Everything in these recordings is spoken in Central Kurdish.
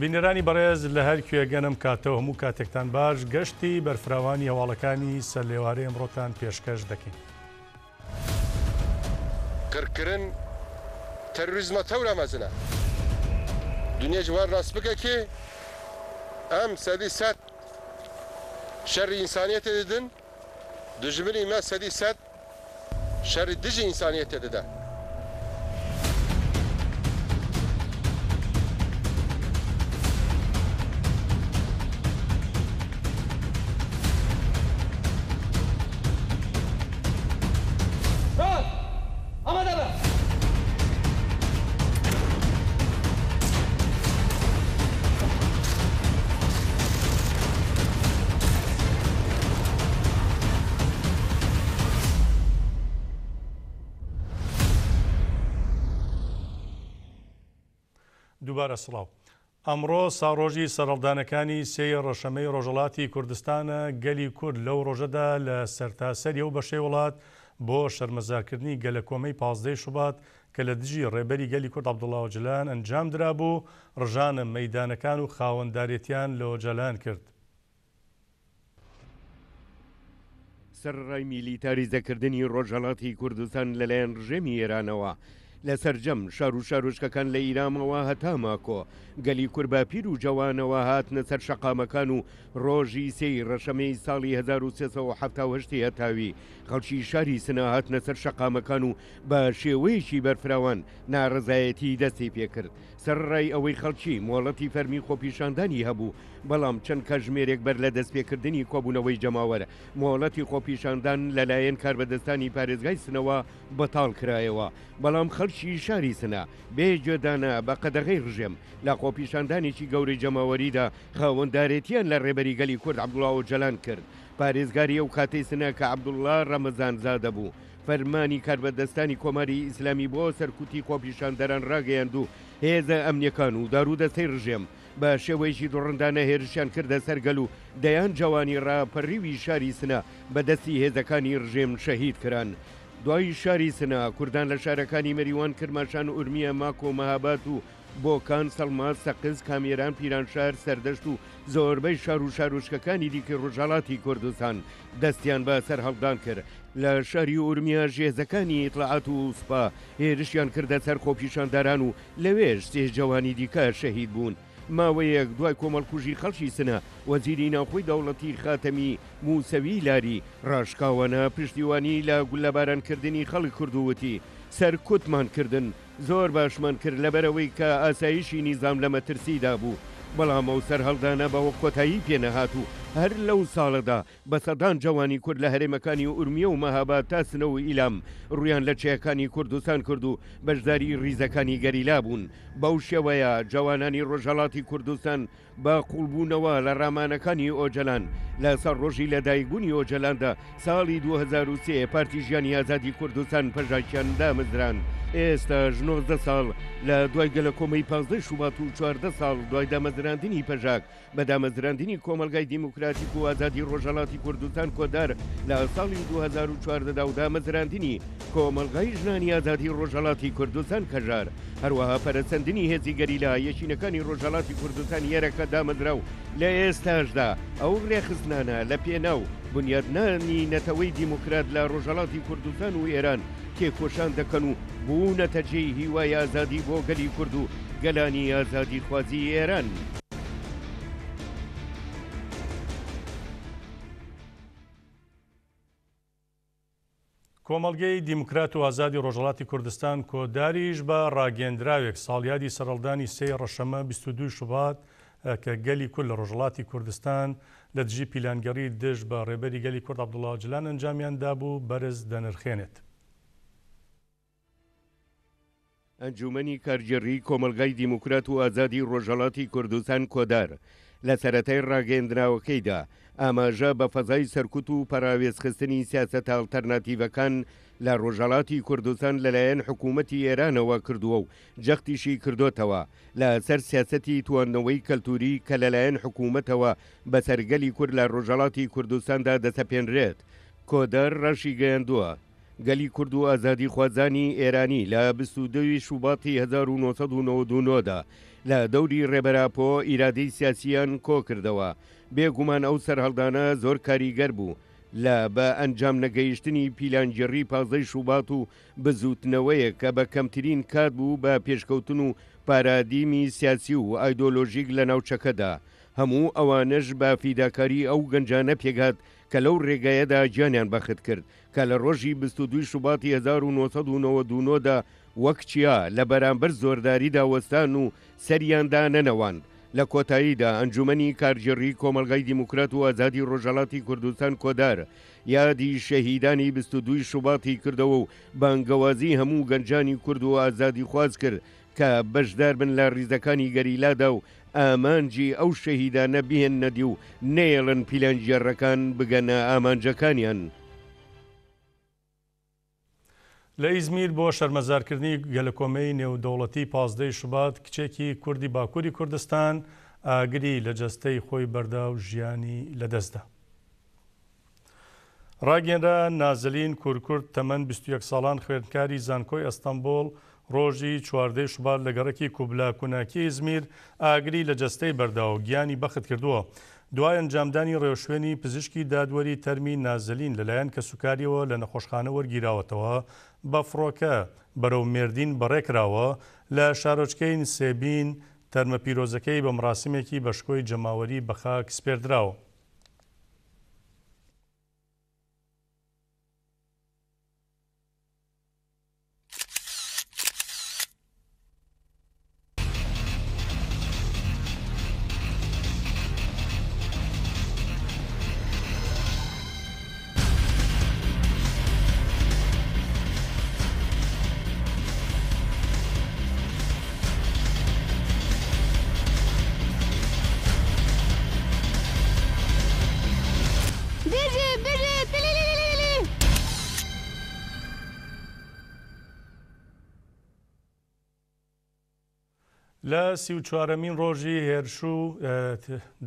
بینەرانی بەڕێز لە هەر کوێ گەنم کاتەوە هەموو کاتێکتان باش گەشتی بەرفراوانی هەواڵەکانی سەرلێوارەی ئەمڕۆتان پێشکەش دەکەین. قڕکردن تەرۆریزمە تەورا مەزنە. دنیا ji wan rast bike kê em 100% şerî însaniyetê didin, dijminî me 100% şerî dijî însaniyetê dide. دووبارە سڵاو. ئەمڕۆ ساڕۆژی سەرهەڵدانەکانی سێی ڕەشەمەی ڕۆژهەڵاتی کوردستانە، گەلی کورد لەو ڕۆژەدا لە سەرتاسەری ئەو بەشەی وڵات بۆ شەرمەزارکردنی گەلەکۆمەی پازدەی شوبات کە لە دژی ڕێبەری گەلی کورد عەبدوڵا ئۆجەلان ئەنجامدرابوو، ڕژانە مەیدانەکان و خاوەندارێتیان لە ئۆجەلان کرد. سەرەڕای میلیتاریزەکردنی ڕۆژهەڵاتی کوردستان لەلایەن ڕژێمی ئێرانەوە، لە سەرجەم شار و شارۆچکەکان لە ئیلامەوە هەتا ماکۆ، گەلی کورد بە پیر و جەوانەوە هاتنە سەر شەقامەکان و ڕۆژی سێی ڕەشەمەی ساڵی 1378 ی هەتاوی خەڵکی شاری سنە هاتنە سەر شەقامەکان و بە شێوەیەکی بەرفراوان ناڕەزایەتی دەستی پێکرد. سەرەڕای ئەوەی خەڵکی مۆڵەتی فەرمی خۆپیشاندانی هەبوو، بەڵام چەند کاتژمێرێک بەر لە دەستپێکردنی کۆبوونەوەی جەماوەر، مۆڵەتی خۆپیشاندان لەلایەن کاربەدەستانی پارێزگای سنەوە بەتاڵ کرایەوە، بەڵام خەڵکی شاری سنە بێ گوێدانە بە قەدەغەی ڕژێم، لە خۆپیشاندانێکی گەورەی جەماوەریدا خاوەندارێتییان لە ڕێبەری گەلی کورد عەبدوڵا ئۆجەلان کرد. پارێزگاری ئەو کاتەی سنە کە عەبدوڵڵا ڕەمەزان زادە بوو، فەرمانی کاربەدەستانی کۆماری ئیسلامی بۆ سەرکوتی خۆپیشاندەران ڕاگەیاند و هێزە ئەمنییەکان و دارودەستەی ڕژێم بە شێوەیەکی دڕندانە هێرشیان کردە سەر گەل و دەیان جەوانی ڕاپەڕیوی شاری سنە بە دەستی هێزەکانی ڕژێم شەهید کران. دوای شاری سنە، کوردان لە شارەکانی مەریوان، کرماشان، ئورمیە، ماکۆ، مەهاباد و بۆکان، سەڵماس، سەقز، کامێران، پیرانشار، سەردەشت و زۆربەی شار و شارۆچکەکانی دیکەی ڕۆژهەڵاتی کوردستان دەستیان بە سەرهەڵدان کرد. لە شاری ئورمیەش هێزەکانی ئیتڵاعات و سوپا هێرشیان کردە سەر خۆپیشاندەران و لەوێش سێ جەوانی دیکە شەهید بوون. ماوەیەک دوای کۆمەڵکوژی خەڵکی سنە، وەزیری ناوخۆی دەوڵەتی خاتەمی موسەوی لاری، ڕاشکاوانە پشتیوانی لە گوللەبارانکردنی خەڵک کرد و وتی، سەرکوتمان کردن، زۆر باشمان کرد لەبەرئەوەی کە ئاسایشی نیزام لە مەترسیدا بوو. بەڵام ئەو سەرهەڵدانە بەوە کۆتایی پێ نەهات و هەر لەو ساڵەدا بە سەدان جەوانی کورد لە هەرێمەکانی ئورمیە و مەهاباد تا سنە و ئیلام ڕوویان لە چیاکانی کوردستان کرد و بەشداری ڕیزەکانی گەریلا بوون. بەو شێوەیە جەوانانی ڕۆژهەڵاتی کوردستان بە قووڵبوونەوە لە ڕامانەکانی ئۆجەلان لە ساڵڕۆژی لەدایکبوونی ئۆجەلاندا ساڵی 2003 پارتی ژیانی ئازادی کوردستان پەژاکیان دامەزراند. ئێستاش 19 ساڵ لە دوای گەلەکۆمەی 15 شوبات و 14 ساڵ دوای دامەزراندنی پەژاک بە دامەزراندنی کۆمەڵگای دیموکراتیک و ئازادی ڕۆژهەڵاتی کوردستان کۆدار لە ساڵی 2014 دا و دامەزراندنی کۆمەڵگای ژنانی ئازادی ڕۆژهەڵاتی کوردستان کەژار هەروەها پەرەسەندنی هێزی گەریلا یەکینەکانی ڕۆژهەڵاتی کوردستان یەرەکە دامەزرا و لە ئێستاشدا ئەو ڕێکخستنانە لە پێناو بنیادنانی نەتەوەی دیموکرات لە ڕۆژهەڵاتی کوردستان و ئێران تێکۆشان دەکەن و بوونەتە جێی هیوای ئازادی بۆ گەلی کورد و گەلانی ئازادیخوازی ئێران. کۆمەڵگەی دیموکرات و ئازادی ڕۆژهەڵاتی کوردستان کۆداریش بە ڕاگەیەندراوێک ساڵیادی سەرهەڵدانی سێی ڕەشەمە 22 شوبات کە گەلی کورد لە ڕۆژهەڵاتی کوردستان لە دژی پیلانگێڕی دژ بە ڕێبەری گەلی کورد عەبدوڵا ئۆجەلان ئەنجامیان دابوو بەرز دەنرخێنێت. ئەنجوومەنی کارگێڕیی کۆمەڵگای دیموکرات و ئازادی ڕۆژهەڵاتی کوردستان کۆدار لە سەرەتای ڕاگەیەندراوەکەیدا ئاماژە بە فەزای سەرکوت و پەراوێزخستنی سیاسەتە ئەڵتەرناتیڤەکان لە ڕۆژهەڵاتی کوردستان لەلایەن حکوومەتی ئێرانەوە کردووە و جەختیشی کردۆتەوە لە سەر سیاسەتی تواندنەوەی کەلتووری کە لەلایەن حکوومەتەوە بەسەر گەلی کورد لە ڕۆژهەڵاتی کوردستاندا دەسەپێنرێت. کۆدار ڕاشیگەیاندووە، گەلی کورد و ئازادیخوازانی ئێرانی لە 22 ی شوباتی 1999 دا لە دەوری ڕێبەر ئاپۆ ئیرادەی سیاسییان کۆکردەوە. بێ گومان ئەو سەرهەڵدانە زۆر کاریگەر بوو لە بە ئەنجام نەگەیشتنی پیلانگێڕی پازدەی شوبات و بزووتنەوەیەک کە بە کەمترین کات بوو بە پێشکەوتن و پارادیمی سیاسی و ئایدۆلۆژیک لە ناوچەکەدا. هەموو ئەوانەش بە فیداکاری ئەو گەنجانە پێکهات کە لەو رێگایەدا گیانیان بەخت کرد کە لە رۆژی 22 شوباتی 1999 دا وەک چیا لە بەرامبەر زۆرداریدا وەستان و سەریان دانەنەواند. لە کۆتاییدا ئەنجومەنی کارگێڕی کۆمەڵگای دیموکرات و ئازادی ڕۆژهەڵاتی کوردستان کۆدار یادی شەهیدانی 22 ی شوباتی کردەوە و بانگەوازی هەموو گەنجانی کورد و ئازادیخواز کرد کە بەشداربن لە ڕیزەکانی گەریلادا و ئامانجی ئەو شەهیدانە بهێننەدی و نەیەڵن پیلانگێڕەکان بگەنە ئامانجەکانیان. لە ئیزمیر بۆ شەرمەزارکردنی گەلەکۆمەی نێودەوڵەتی 15 ی شوبات کچێکی کوردی باکووری کوردستان ئاگری لە جەستەی خۆی بەردا و ژیانی لەدەستدا. ڕاگەیەنرا نازلین کورکورت تەمەن 21 ساڵان خوێندکاری زانکۆی ئەستەنبوڵ ڕۆژی 14 ی شوبات لە گەڕەکی کوبلا کوناکی ئیزمیر ئاگری لە جەستەی بەردا و گیانی بەخت کردووە. دوای ئەنجامدانی ڕێوشوێنی پزیشکی دادوەری تەرمی نازلین لەلایەن کەسوکاریەوە لە نەخۆشخانە وەرگیراوەتەوە بە فڕۆکە بەرەو مێردین بەڕێکراوە، لە شارۆچکەی نسێبین تەرمە پیرۆزەکەی بە مڕاسیمێکی بەشکۆی جەماوەری بەخاک سپێردراوە. بژی بژی تلیلیلیلیلی. لە 34مین ڕۆژی هێرش و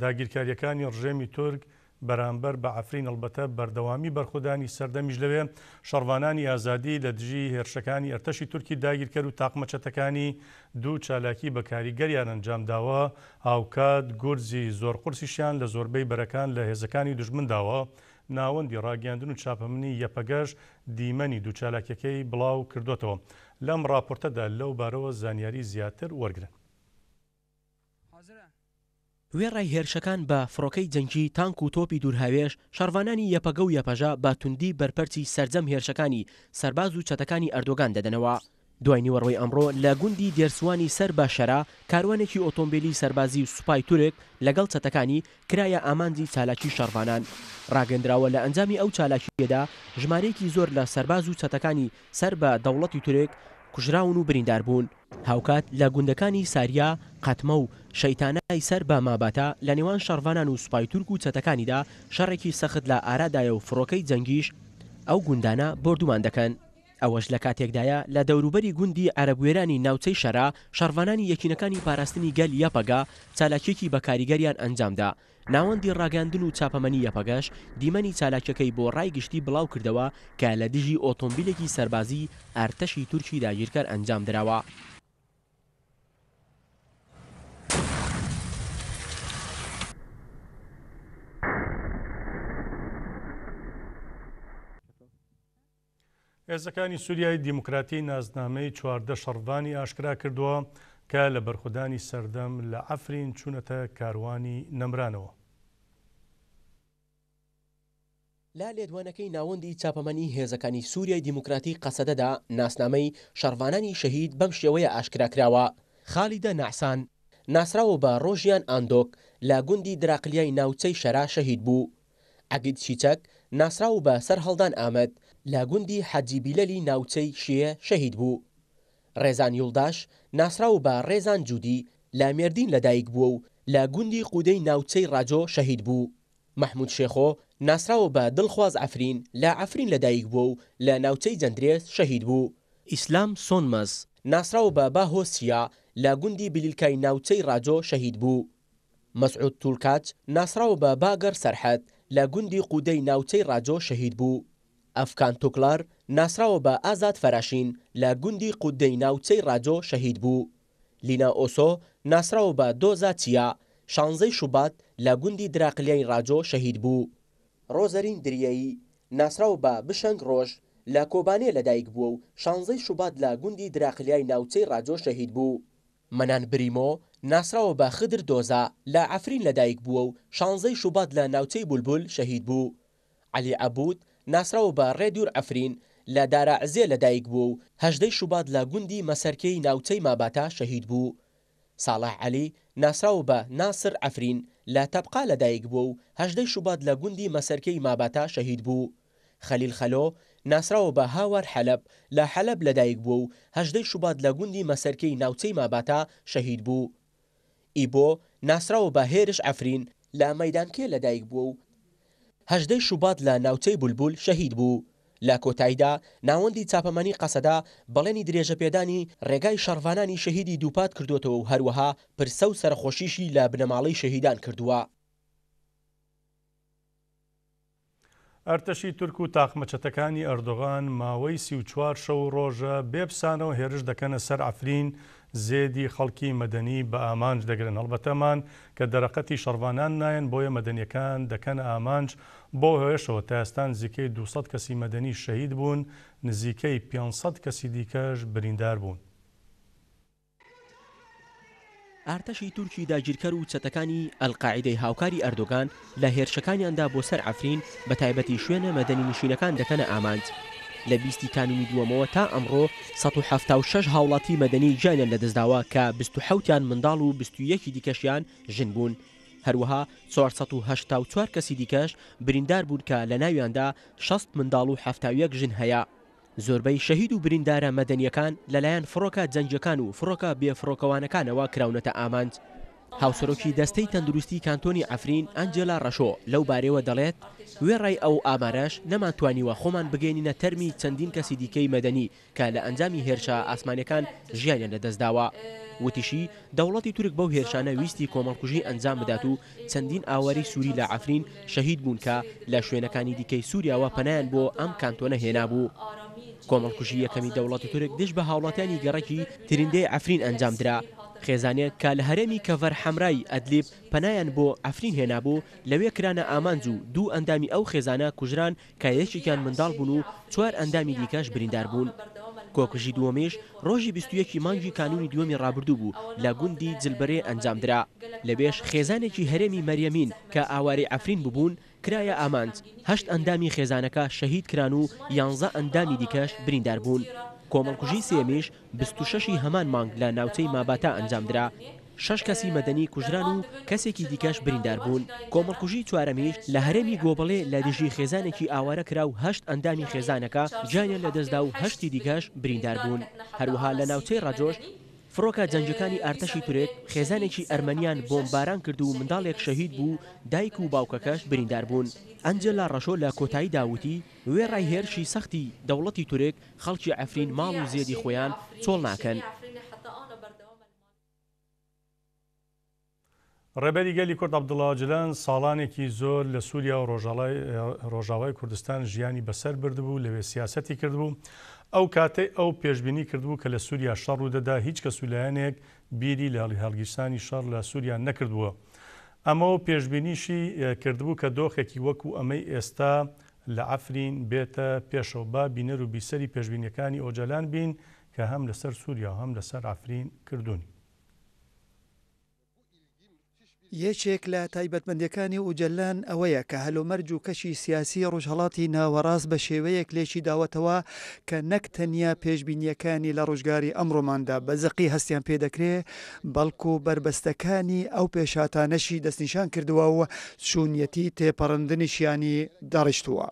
داگیرکاریەکانی ڕژێمی تورک بەرامبەر بە عەفرین ئەڵبەتە بەردەوامی بەرخودانی سەردەمیش لەوێ شەڕڤانانی ئازادی لە دژی هێرشەکانی ئەرتەشی تورکی داگیرکەر و تاقمە چەتەکانی دوو چالاکی بە کاریگەریان ئەنجامداوە هاوکات گورزی زۆر قورسیشیان لە زۆربەی بەرەکان لە هێزەکانی دوژمن داوە ناوەندی ڕاگەیاندن و چاپەمنی یەپەگەش دیمەنی دوو چالاکیەکەی بڵاو کردۆتەوە. لەم ڕاپۆرتەدا لەو بارەوە زانیاری زیاتر وەرگرن. وێڕای هێرشەکان بە فڕۆکەی جەنگی، تانک و تۆپی دوورهاوێژ، شەڕڤانانی یەپەگە و یەپەژە بە توندی بەرپەرچی سەرجەم هێرشەکانی سەرباز و چەتەکانی ئەردۆگان دەدەنەوە. دوای نیوەڕۆی ئەمڕۆ لە گوندی دێرسوانی سەر بە شەرا، کاروانێکی ئۆتۆمبێلی سەربازی سوپای تورک لەگەڵ چەتەکانی کرایە ئامانجی چالاکی شەڕڤانان. ڕاگەندراوە لە ئەنجامی ئەو چالاکییەدا ژمارەیەکی زۆر لە سەرباز و چەتەکانی سەر بە دەوڵەتی تورک کوژراون و بریندار بوون. هاوکات لە گوندەکانی ساریا، قەتمە و شەیتانای سەر بە ماباتا لە نێوان شەڕڤانان و سوپای تورک و چەتەکانیدا شەڕێکی سەخت لە ئارادایە و فڕۆکەی جەنگیش ئەو گوندانە بۆردومان دەکەن. ئەوەش لە کاتێکدایە لە دەوروبەری گوندی عەرەبوێرانی ناوچەی شەرا شەڕڤانانی یەکینەکانی پاراستنی گەل یەپەگە چالاکیەکی بە کاریگەریان ئەنجامدا، ناوەندی ڕاگەیاندن و چاپەمەنی یەپەگەش دیمەنی چالاکیەکەی بۆ ڕای گشتی بڵاوکردەوە کە لە دژی ئۆتۆمبیلێکی سەربازی ئەرتەشی تورکی داگیرکەر ئەنجامدراوە. هێزەکانی سوریای دیموکراتی نازنامەی 14 شەڕڤانی ئاشکرا کردووە کە لە بەرخودانی سەردەم لە عەفرین چوونەتە کاروانی نەمرانەوە. لە لێدوانەکەی ناوەندی چاپەمەنی هێزەکانی سوریای دیموکراتی قەسەدەدا ناسنامەی شەڕڤانانی شەهید بەم شێوەیە ئاشکرا کراوە، خالیدە نەعسان، ناسراوە بە ڕۆژیان ئاندۆک، لە گوندی دراقلیای ناوچەی شەرا شەهید بوو. عەگید چیچەک، ناسراو بە سەرهەڵدان ئامەد، لە گوندی حەجی بیلەلی ناوچەی شێ شەهید بوو. ڕێزان یوڵداش، ناسراو بە ڕێزان جودی، لە مێردین لەدایک بووە و لە گوندی قودەی ناوچەی ڕاجۆ شەهید بوو. مەحمود شێخۆ، ناسراو بە دڵخواز عەفرین، لە عەفرین لەدایک بووە و لە ناوچەی جەندرێس شەهید بوو. ئیسلام سۆنمەز، ناسراو بە باهۆ سیا، لە گوندی بلیلکای ناوچەی ڕاجۆ شەهید بوو. مەسعود تولکاچ، ناسراو بە باگەر سەرحەد، لە گوندی قودەی ناوچەی ڕاجۆ شەهید بوو. ئەفکان توکلار، ناسراوە بە ئازاد فەراشین، لە گوندی قوددەی ناوچەی ڕاجۆ شەهید بوو. لینا ئۆسۆ، ناسراوە بە دۆزا چیا، شانزەی شوبات لە گوندی دراقلیای ڕاجۆ شەهید بوو. ڕۆزەرین دریەیی، ناسراوە بە بشەنگ ڕۆژ، لە کۆبانێ لەدایک بووە و شانزەی شوبات لە گوندی دراقلیای ناوچەی ڕاجۆ شەهید بوو. مەنان بریمۆ، ناسراوە بە خدر دۆزا، لە عەفرین لەدایک بووە و شانزەی شوبات لە ناوچەی بولبول شەهید بوو. عەلی عەبود، ناسراوە بە ڕێدور عەفرین، لە داراعزێ لەدایک بووە و هەژدەی شوبات لە گوندی مەسەرکێی ناوچەی ماباتا شەهید بوو. ساڵح عەلی، ناسراوە بە ناسر عەفرین، لە تەبقا لەدایک بووە و هەژدەی شوبات لە گوندی مەسەرکێی ماباتا شەهید بوو. خەلیل خەلۆ، ناسراوە بە هاوار حەلەب، لە حەلەب لەدایک بووە و هەژدەی شوبات لە گوندی مەسەرکێی ناوچەی ماباتا شەهید بوو. ئیبۆ، ناسراوە بە هێرش عەفرین، لە مەیدانکێ لەدایک بووە و هەژدەی شوبات لە ناوچەی بولبول شەهید بوو. لە کۆتاییدا ناوەندی چاپەمەنی قەسەدە بەڵێنی درێژەپێدانی ڕێگای شەڕڤانانی شەهیدی دووپات کردۆتەوە و هەروەها پرسە و سەرەخۆشیشی لە بنەماڵەی شەهیدان کردووە. ئەرتەشی تورک و تاقمە چەتەکانی ئەردۆغان ماوەی 34 شەو و ڕۆژە بێ پسانەوە هێرش دەکەنە سەر عەفرین، زێدی خەڵکی مەدەنی بە ئامانج دەگرن. هەڵبەتە ئەمان کە دەرەقەتی شەڕڤانان نایەن بۆیە مەدەنیەکان دەکەنە ئامانج، بەو هۆیەشەوە تا ئێستا نزیکەی 200 کەسی مەدەنی شەهید بوون، نزیکەی 500 کەسی دیکەش بریندار بوون. ئارتەشی تورکی داگیرکەر و چەتەکانی ئەلقاعیدەی هاوکاری ئەردۆگان لە هێرشەکانیاندا بۆ سەر عەفرین بە تایبەتی شوێنە مەدەنی نشینەکان دەکەنە ئامانج. لە 20 ی کانوونی دووەمەوە تا ئەمڕۆ 176 هاوڵاتی مەدەنی گیانیان لەدەستداوە کە 27 یان منداڵ و 21 ی دیکەشیان ژن بوون. هەروەها 484 کەسی دیکەش بریندار بوون کە لەناویاندا 60 منداڵ و 71 ژن هەیە. زۆربەی شەهید و بریندارە مەدەنییەکان لەلایەن فڕۆکە جەنگییەکان و فڕۆکە بێفڕۆکەوانەکانەوە کراونەتە ئامانج. هاوسەرۆکی دەستەی تەندروستی کانتۆنی عەفرین، ئەنجێلا ڕەشۆ لەو بارەیەوە دەڵێت، وێڕای ئەو ئامارەش نەمانتوانیوە خۆمان بگەیەنینە تەرمی چەندین کەسی دیکەی مەدەنی کە لە ئەنجامی هێرشە ئاسمانییەکان ژیانیان لەدەستداوە. وتیشی، دەوڵەتی تورک بەو هێرشانە ویستی کۆمەڵکوژی ئەنجام بدات و چەندین ئاوارەی سوری لە عەفرین شەهید بوون کە لە شوێنەکانی دیکەی سوریاوە پەنایان بۆ ئەم کانتۆنە هێنابوو. کۆمەڵکوژی یەکەمی دەوڵەتی تورک دژ بە هاوڵاتیانی گەڕەکی ترندەی عەفرین ئەنجامدرا. خێزانێک کە لە هەرێمی کەڤەر حەمرای ئەدلیب پەنایان بۆ عەفرین هێنابوو، لەوێ کرانە ئامانج و دوو ئەندامی ئەو خێزانە کوژران کە یەکێکیان منداڵ بوون و چوار ئەندامی دیکەش بریندار بوون. کۆکوژی دووەمیش ڕۆژی 21 ی مانگی کانوونی دووەمی ڕابردوو بوو لە گوندی جلبرێ ئەنجامدرا. لەوێش خێزانێکی هەرێمی مەریەمین کە ئاوارەی عەفرین ببوون کرایە ئامانج، هەشت ئەندامی خێزانەکە شەهید کران و یانزە ئەندامی دیکەش بریندار بوون. کۆمەڵکوژی سێیەمیش 26 ی هەمان مانگ لە ناوچەی ماباتا ئەنجامدرا، شەش کەسی مەدەنی کوژران و کەسێکی دیکەش بریندار بوون. کۆمەڵکوژی چوارەمیش لە هەرێمی گۆبەڵێ لە دژی خێزانێکی ئاوارە کرا و هەشت ئەندامی خێزانەکە گیانیان لەدەستدا و هەشتی دیکەش بریندار بوون. هەروەها لە ناوچەی ڕەجۆش فڕۆکە جەنگیەکانی ئارتەشی تورک خێزانێکی ئەرمەنیان بۆمباران کرد و منداڵێک شەهید بوو و دایک و باوکەکەش بریندار بوون. ئەنجێلا ڕەشۆ لە کۆتاییدا وتی، وێڕای هێرشی سەختی دەوڵەتی تورک، خەڵکی عەفرین ماڵ و زێدی خۆیان چۆڵ ناکەن. ڕێبەری گەلی کورد عەبدوڵا ئۆجەلان ساڵانێکی زۆر لە سووریا و ڕۆژاوای کوردستان ژیانی بەسەر بردبوو، لەوێ سیاسەتی کردبوو. ئەو کاتەی ئەو پێشبینی کردبوو کە لە سووریا شەڕ ڕوودەدا، هیچ کەس و لایەنێک بیری لە هەڵگیرسانی شەڕ لە سووریا نەکردبووە. ئەمە و پێشبینیشی کردبوو کە دۆخێکی وەکو ئەمەی ئێستا لە عەفرین بێتە پێشەوە. با بینەر و بیسەری پێشبینییەکانی ئۆجەلان بین کە هەم لەسەر سووریا و هەم لەسەر عەفرین کردوونی. یەکێک لە تایبەتمەندییەکانی ئوجەلان ئەوەیە کە هەلومەرج و کەشی سیاسیی ڕۆژهەڵاتی ناوەڕاست بە شێوەیەک لێکی داوەتەوە کە نەک تەنیا پێشبینییەکانی لە ڕۆژگاری ئەمڕۆماندا بە زەقی هەستیان پێ دەکرێ بەڵکوو بەربەستەکانی ئەو پێشهاتانەشی دەستنیشان کردووە و چوونیەتی تێپەڕندنیشیانی داڕشتووە.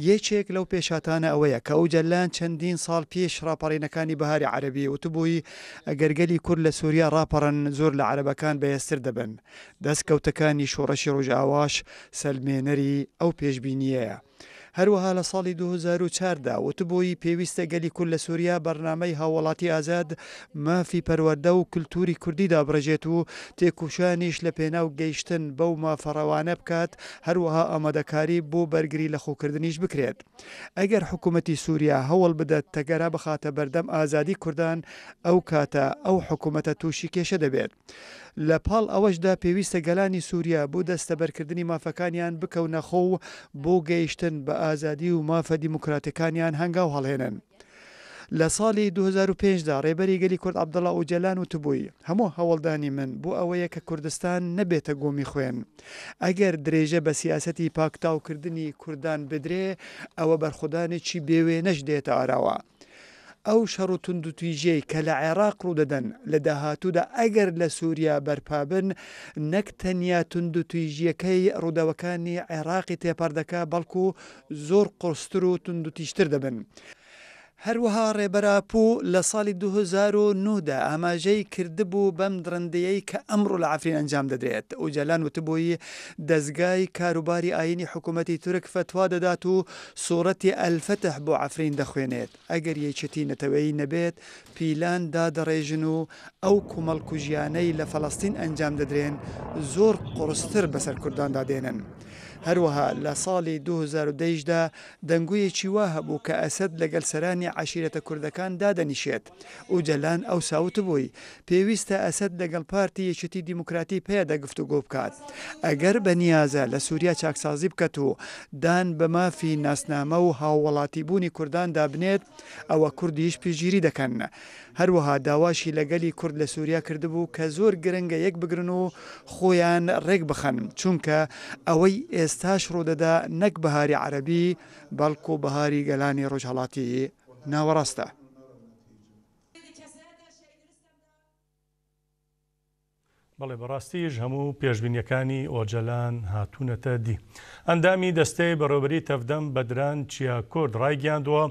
یەکێک لەو پێشهاتانە ئەوەیە کە ئوجەلان چەندین ساڵ پێش ڕاپەڕینەکانی بەهاری عەرەبی وتبووی ئەگەر گەلی کورد لە سوریا ڕاپەڕن زۆر لە عەرەبەکان بەهێزتر دەبن. دەستکەوتەکانی شۆڕشی ڕۆژئاواش سەلمێنەری ئەو پێشبینییەیە. هەروەها لە ساڵی 2004 دا وتبووی پێویستە گەلی کورد لە سوریا بەرنامەی هاووڵاتی ئازاد، مافی پەروەردە و کلتوری کوردی دابڕێژێت و تێکوشانیش لە پێناو گەیشتن بەو مافە ڕەوانە بکات، هەروەها ئامادەکاری بۆ بەرگری لەخۆکردنیش بکرێت. ئەگەر حکومەتی سوریا هەوڵ بدەت تەگەرە بخاتە بەردەم ئازادی کوردان ئەو کاتە ئەو حکومەتە توشی کێشە دەبێت. لە پاڵ ئەوەشدا پێویستە گەلانی سوریا بۆ دەستەبەرکردنی مافەکانیان بکەونە خۆ و بۆ گەیشتن بە ئازادی و مافە دیموکراتەکانیان هەنگاو هەڵهێنن. لە ساڵی 2005 دا ڕێبەری گەلی کورد عەبدوڵا ئۆجەلان وتبووی، هەموو هەوڵدانی من بۆ ئەوەیە کە کوردستان نەبێتە گۆمی خوێن. ئەگەر درێژە بە سیاسەتی پاکتاوکردنی کوردان بدرێ، ئەوە بەرخودانێکی بێوێنەش دێتە ئاراوە. ئەو شەڕ و توندوتیژیەی کە لە عێراق ڕوودەدەن، لە داهاتوودا ئەگەر لە سوریا بەرپا بن، نەک تەنیا توندوتیژییەکەی ڕووداوەکانی عێراقی تێپەڕ دەکا، بەڵکو زۆر قورستر و توندوتیژتر دەبن. هەروەها ڕێبەر ئاپۆ لە ساڵی 2009 دا ئاماژەی کردبوو بەم دڕندەیەی کە ئەمڕۆ لە عەفرین ئەنجام دەدرێت. ئۆجالان وتبووی، دەزگای کاروباری ئایینی حکوومەتی تورک فەتوا دەدات و سوڕەتی ئەلفەتح بۆ عەفرین دەخوێنێت. ئەگەر یەکێتی نەتەوەیی نەبێت، پیلان دادەڕێژن و ئەو کومەڵکوژیانەی لە فەلەستین ئەنجام دەدرێن زۆر قوڕستر بەسەر کورداندا دێنن. هەروەها لە ساڵی 2010 یشدا دەنگۆیەکی وا هەبوو کە ئەسەد لەگەل سەرانی عەشیرەتە کوردەکان دادەنیشێت. ئوجەلان ئەوسا وتبووی، پێویستە ئەسەد لەگەڵ پارتی یەکێتی دیموکراتی پەیەدە گفتوگۆ بکات. ئەگەر بە نیازە لە سوریا چاکسازی بکات و دان بە مافی ناسنامە و هاووڵاتیبوونی کورداندا بنێت، ئەوە کوردیش پشتگیری دەکەن. هەروەها داواشی لە گەلی کورد لە سوریا کردبوو کە زۆر گرنگە یەکبگرن و خۆیان رێکبخەن، چونکە ئەوەی ئێستاش روودەدا نەک بەهاری عەرەبی، بەڵکو بەهاری گەلانی رۆژهەڵاتی ناوەڕاستە. بەڵێ بەڕاستیش هەموو پێشبینیەکانی ئۆجەلان هاتوونەتە دی. ئەندامی دەستەی بەڕێوەبەری تەڤدەم بەدران چیاکورد ڕایگەیاندووە،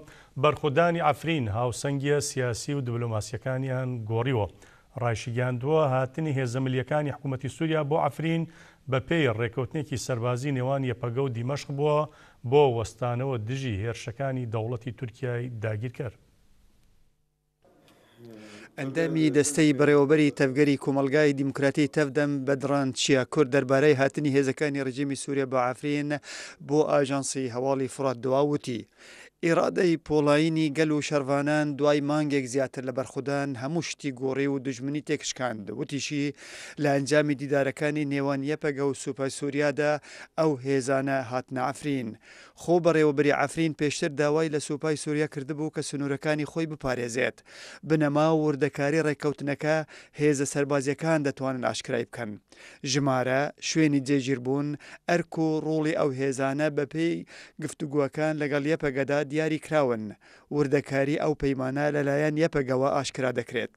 بەرخودانی عەفرین هاوسەنگییە سیاسی و دبلۆماسییەکانیان گۆڕیوە. ڕایشیگەیاندووە، هاتنی هێزە ملییەکانی حکوومەتی سووریا بۆ عەفرین بەپێی ڕێککەوتنێکی سەربازی نێوان یەپەگە و دیمەشق بووە بۆ وەستانەوە دژی هێرشەکانی دەوڵەتی تورکیای داگیرکەر. ئەندامی دەستەی بەڕێوەبەری تەڤگەری کۆمەڵگای دیموکراتی تەڤدەم بەدڕان چیا کورد دەربارەی هاتنی هێزەکانی ڕژێمی سووریا بۆ عەفرین بۆ ئاژانسی هەواڵی فورات دوا وتی، ئیرادەی پۆڵایینی گەل و شەڕڤانان دوای مانگێک زیاتر لە بەرخودان هەموو شتی گۆڕی و دوژمنی تێکشکاند وتیشی، لە ئەنجامی دیدارەکانی نێوان یەپەگە و سوپای سووریادا ئەو هێزانە هاتنە عەفرین. خۆبەڕێوەبەری عەفرین پێشتر داوای لە سوپای سوریا کردبوو کە سنوورەکانی خۆی بپارێزێت. بنەما و وردەکاری ڕێککەوتنەکە هێزە سەربازییەکان دەتوانن ئاشکرای بکەن. ژمارە، شوێنی جێگیربوون، ئەرک و ڕۆڵی ئەو هێزانە بەپێی گفتوگۆکان لەگەڵ یەپەگەدا دیاری کراون. وردەکاری ئەو پەیمانە لەلایەن یەپەگەوە ئاشکرا دەکرێت.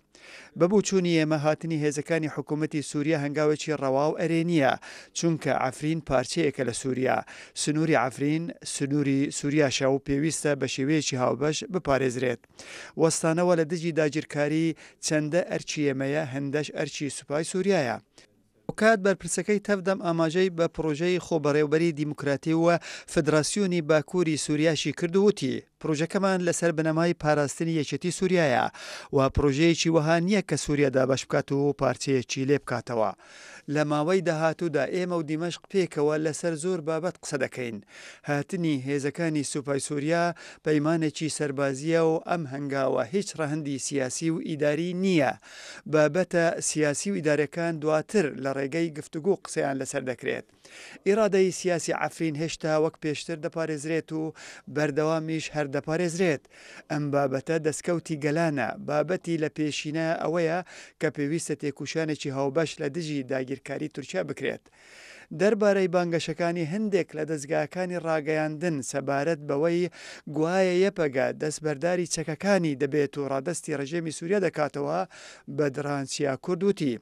بە بۆچوونی ئێمە هاتنی هێزەکانی حکوومەتی سووریا هەنگاوێکی ڕەوا و ئەرێنییە، چونکە عەفرین پارچەیەکە لە سووریا، سنووری عەفرین سنووری سووریاشە و پێویستە بە شێوەیەکی هاوبەش بپارێزرێت. وەستانەوە لە دژی داگیرکاری چەندە ئەرکی ئێمەیە هەندەش ئەرکی سوپای سووریایە. هاوکات بەرپرسەکەی تەڤدەم ئاماژەی بە پڕۆژەی خۆبەڕێوبەری دیموکراتی و فدراسیۆنی باکووری سووریاشی کرد و وتی، پڕۆژەکەمان لەسەر بنەمای پاراستنی یەکێتی سووریایە و پڕۆژەیەکی وەها نییە کە سووریا دابەش بکات و پارچەیەکی لێ بکاتەوە. لە ماوەی داهاتوودا ئێمە و دیمەشق پێکەوە لەسەر زۆر بابەت قسە دەکەین. هاتنی هێزەکانی سوپای سووریا پەیمانێکی سەربازییە و ئەم هەنگاوە هیچ ڕەهەندی سیاسی و ئیداری نییە. بابەتە سیاسی و ئیداریەکان دواتر لە ڕێگەی گفتوگۆ قسەیان لەسەر دەکرێت. ئیرادەی سیاسی عەفرین هێشتا وەک پێشتر دەپارێزرێت و بەردەوامیش هەر دەپارێزرێت. ئەم بابەتە دەستکەوتی گەلانە، بابەتی لە پێشینە ئەوەیە کە پێویستە تێکوشانێکی هاوبەش لە دژی داگیرکاری تورکیا بکرێت. دەربارەی بانگەشەکانی هەندێک لە دەزگاکانی ڕاگەیاندن سەبارەت بەوەی گوایە یەپەگە دەستبەرداری چەکەکانی دەبێت و ڕادەستی ڕژێمی سوریا دەکاتەوە، بەدران چیاکورد وتی،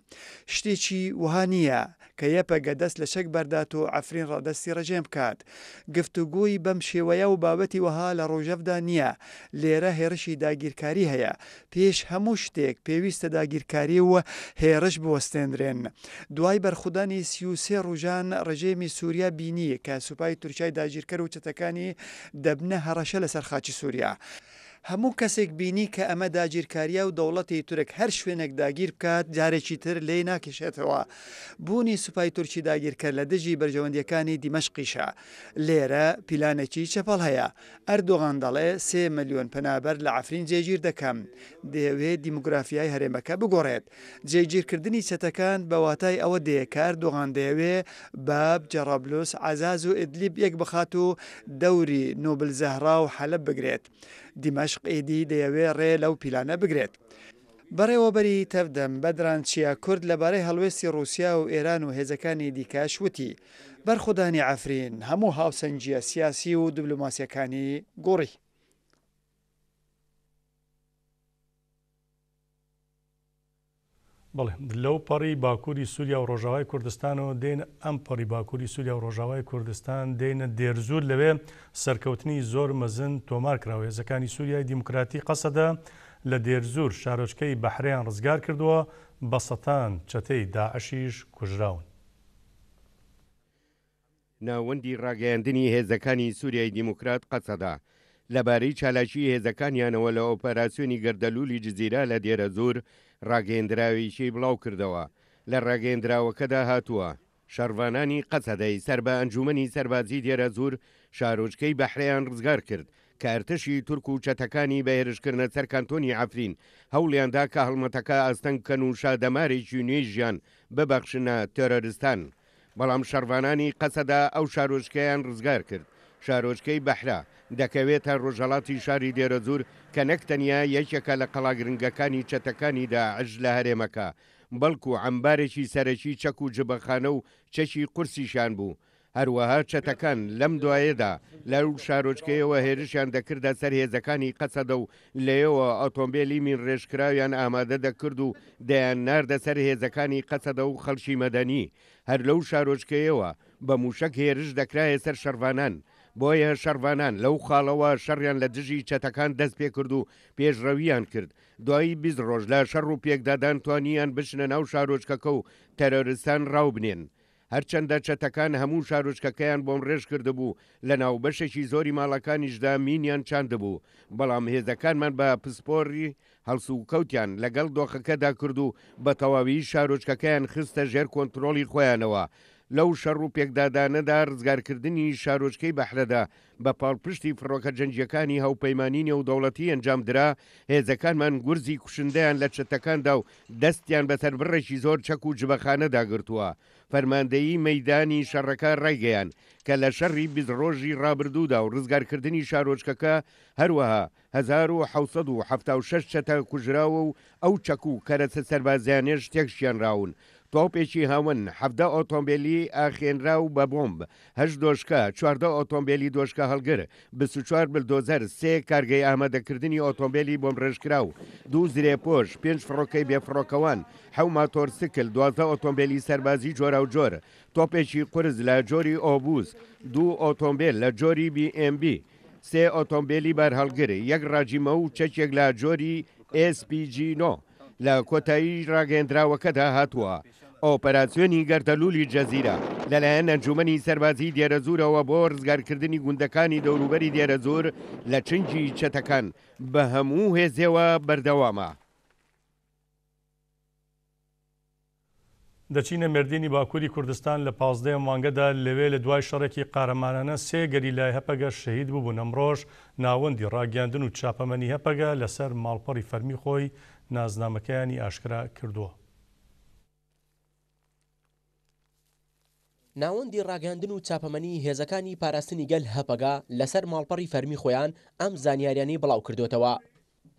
شتێکی وەها نییە. کە یەپەگە دەست لە چەک بەردات و عەفرین ڕادەستی ڕژێم بکات. گفتوگۆی بەم شێوەیە و بابەتی وەها لە ڕۆژەڤدا نییە. لێرە هێڕشی داگیرکاری هەیە. پێش هەموو شتێک پێویستە داگیرکاری و هێڕش بوەستێندرێن. دوای بەرخودانی 33 ڕوژان ڕژێمی سوریا بینی کە سوپای تورکیای داگیرکەر و چەتەکانی دەبنە هەڕەشە لەسەر خاکی سوریا. هەموو کەسێک بینی کە ئەمە داگیرکاریە و دەوڵەتی تورک هەر شوێنێک داگیر بکات جارێکی تر لێی ناکشێتەوە. بوونی سوپای تورکی داگیرکەر لە دژی بەرژەوەندیەکانی دیمەشقیشە. لێرە پیلانێکی چەپەڵ هەیە. ئەردۆغان دەڵێ سێ ملیۆن پەنابەر لە عەفرین جێگیر دەکەم. دەیەوێ دیموگرافیای هەرێمەکە بگۆڕێت. جێگیرکردنی چەتەکان بە واتای ئەوە دێ کە ئەردۆغان دەیەوێ باب، جەڕابلوس، عەزاز و ئیدلیب یەک بخات و دەوری نوبل زەهرا و حەلەب بگرێت. دیمەشق ئیدی دەیەوێ ڕێ لەو پیلانە بگرێت. بەڕێوەبەری تەڤدەم، بەدران چیا کورد لەبارەی هەڵوێستی ڕووسیا و ئێران و هێزەکانی دیکەش وتی، بەرخودانی عەفرین هەموو هاوسەنگییە سیاسی و دبلۆماسییەکانی گۆڕی. بەڵێ لەو پەڕی باکووری سووریا و ڕۆژاوای کوردستانەوە دێنە ئەم پەڕی باکووری سووریا و ڕۆژاوای کوردستان دێنە دێرزوور لەوێ سەرکەوتنی زۆر مەزن تۆمار کراوە هێزەکانی سووریای دیموکراتی قەسەدە لە دێرزوور شارۆچکەی بەحرەیان ڕزگار کردووە بە سەتان چەتەی داعشیش کوژراون. ناوەندی ڕاگەیاندنی هێزەکانی سوریای دیموکرات، قەسەدە، لەبارەی چالاکیی هێزەکانیانەوە لە ئۆپەراسیۆنی گەردەلوولی جزیرە لە دێرەزوور ڕاگەیەندراوێکی بڵاوکردەوە. لە ڕاگەیەندراوەکەدا هاتووە، شەڕڤانانی قەسەدەی سەر بە ئەنجوومەنی سەربازی دێرەزوور شارۆچکەی بەحرەیان ڕزگار کرد کە ئەرتەشی تورک و چەتەکانی بە هێرشکردنە سەر کانتۆنی عەفرین هەوڵیان دا کە هەڵمەتەکە ئاستەنگ بکەن و شادەمارێکی نوێی ژیان ببەخشنە تێرۆرستان. بەڵام شەڕڤانانی قەسەدە ئەو شارۆچکەیان ڕزگار کرد. شارۆچکەی بەحرە، دەکەوێتە ڕۆژهەڵاتی شاری دێرەزوور کە نەک تەنیا یەکێکە لە قەڵا گرنگەکانی چەتەکانی داعش لە هەرێمەکە، بەڵکو عەمبارێکی سەرەکی چەک و جبەخانە و چەکی قورسیشیان بوو. هەروەها چەتەکان لەم دوایەدا لەو شارۆچکەیەوە هێرشیان دەکردە سەر هێزەکانی قەسەدە و لەوێوە ئۆتۆمبێلی مینڕێژکراویان ئامادە دەکرد و دەیانناردە سەر هێزەکانی قەسەدە و خەڵکی مەدەنی. هەر لەو شارۆچکەیەوە بە مووشەک هێرش دەکرایە سەر شەڕڤانان. بۆیە شەڕڤانان لەو خاڵەوە شەڕیان لە دژی چەتەکان دەستپێکرد و پێشڕەوییان کرد. دوای 20 ڕۆژ لە شەڕ و پێکدادان توانیان بچنە ناو شارۆچکەکە و تێرۆرستان ڕاوبنێن. هەرچەندە چەتەکان هەموو شارۆچکەکەیان بۆمڕێژ کردبوو، لەناو بەشێکی زۆری ماڵەکانیشدا مینیان چاندبوو، بەڵام هێزەکانمان بە پسپۆڕی هەڵسوکەوتیان لەگەڵ دۆخەکەدا کرد و بە تەواوی شارۆچکەکەیان خستە ژێر کۆنترۆڵی خۆیانەوە. لەو شەڕ و پێکدادانەدا ڕزگارکردنی شارۆچکەی بەحرەدە بە پاڵپشتی فڕۆکە جەنگییەکانی هاوپەیمانی نێودەوڵەتی ئەنجامدرا، هێزەکانمان گورزی کوشندەیان لە چەتەکاندا و دەستیان بەسەر بڕێکی زۆر چەک و جبەخانەدا گرتووە. فەرماندەیی مەیدانی شەڕەکە ڕایگەیاند کە لە شەڕی 20 ڕۆژی ڕابردوودا و ڕزگارکردنی شارۆچکەکە هەروەها 1776 چەتە کوژراوە و ئەو چەک و کەرەسە سەربازیانەش تێکشکێنراون. تۆپێکی هاوەن، 17 ئۆتۆمبێلی ئاخێنراو بە بۆمب، هەشت دۆشکە، 14 ئۆتۆمبێلی دۆشکە هەڵگر، 24 بلدۆزەر، سێ کارگەی ئامادەکردنی ئۆتۆمبێلی بۆمبڕێژکراو، دوو زرێپۆش، پێنج فڕۆکەی بێفڕۆکەوان، حەو ماتۆرسکل، 12 ئۆتۆمبێلی سەربازی جۆراوجۆر، تۆپێکی قورس لە جۆری ئۆبوس، دوو ئۆتۆمبێل لە جۆری بی ئێم بی، سێ ئۆتۆمبێلی بارهەڵگر، یەک ڕاجیمە و چەکێک لە جۆری ئێس پی جی نۆ. لە کۆتایی ڕاگەیەندراوەکەدا هاتووە، ئۆپەراسیۆنی گەردەلوولی جەزیرە لەلایەن ئەنجوومەنی سەربازیی دێرەزوورەوە بۆ ڕزگارکردنی گوندەکانی دەوروبەری دێرەزوور لە چنگی چەتەکان بە هەموو هێزێوە بەردەوامە. دەچینە مێردینی باکووری کوردستان لە پازدەیەم مانگەدا لەوێ لە دوای شەڕێکی قارەمانانە سێ گەریلای هەپەگە شەهید ببوون ئەمڕۆش ناوەندی ڕاگەیاندن و چاپەمەنی هەپەگە لەسەر ماڵپەڕی فەرمی خۆی نازنامەکەیانی ئاشکرا کردووە. ناوەندی ڕاگەیاندن و چاپەمەنی هێزەکانی پاراستنی گەل هەپەگە لەسەر ماڵپەڕی فەرمی خۆیان ئەم زانیاریانەی بڵاوکردۆتەوە.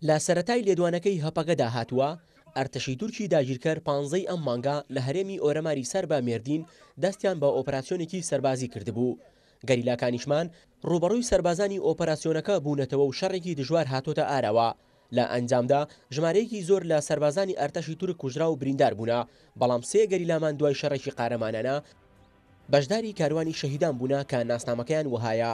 لە سەرەتای لێدوانەکەی هەپەگەدا هاتووە، ئەرتەشی تورکی داگیرکەر پانزەی ئەم مانگە لە هەرێمی ئۆرەماری سەر بە مێردین دەستیان بە ئۆپەراسیۆنێکی سەربازی کردبوو. گەریلاکانیشمان ڕووبەڕووی سەربازانی ئۆپەراسیۆنەکە بوونەتەوە و شەڕێکی دژوار هاتۆتە ئاراوە. لە ئەنجامدا ژمارەیەکی زۆر لە سەربازانی ئەرتەشی تورک کوژرا و بریندار بوونە، بەڵام سێ گەریلامان دوای شەڕێکی قارەمانانە بەشداری کاروانی شەهیدان بوونە کە ناسنامەکەیان وەهایە،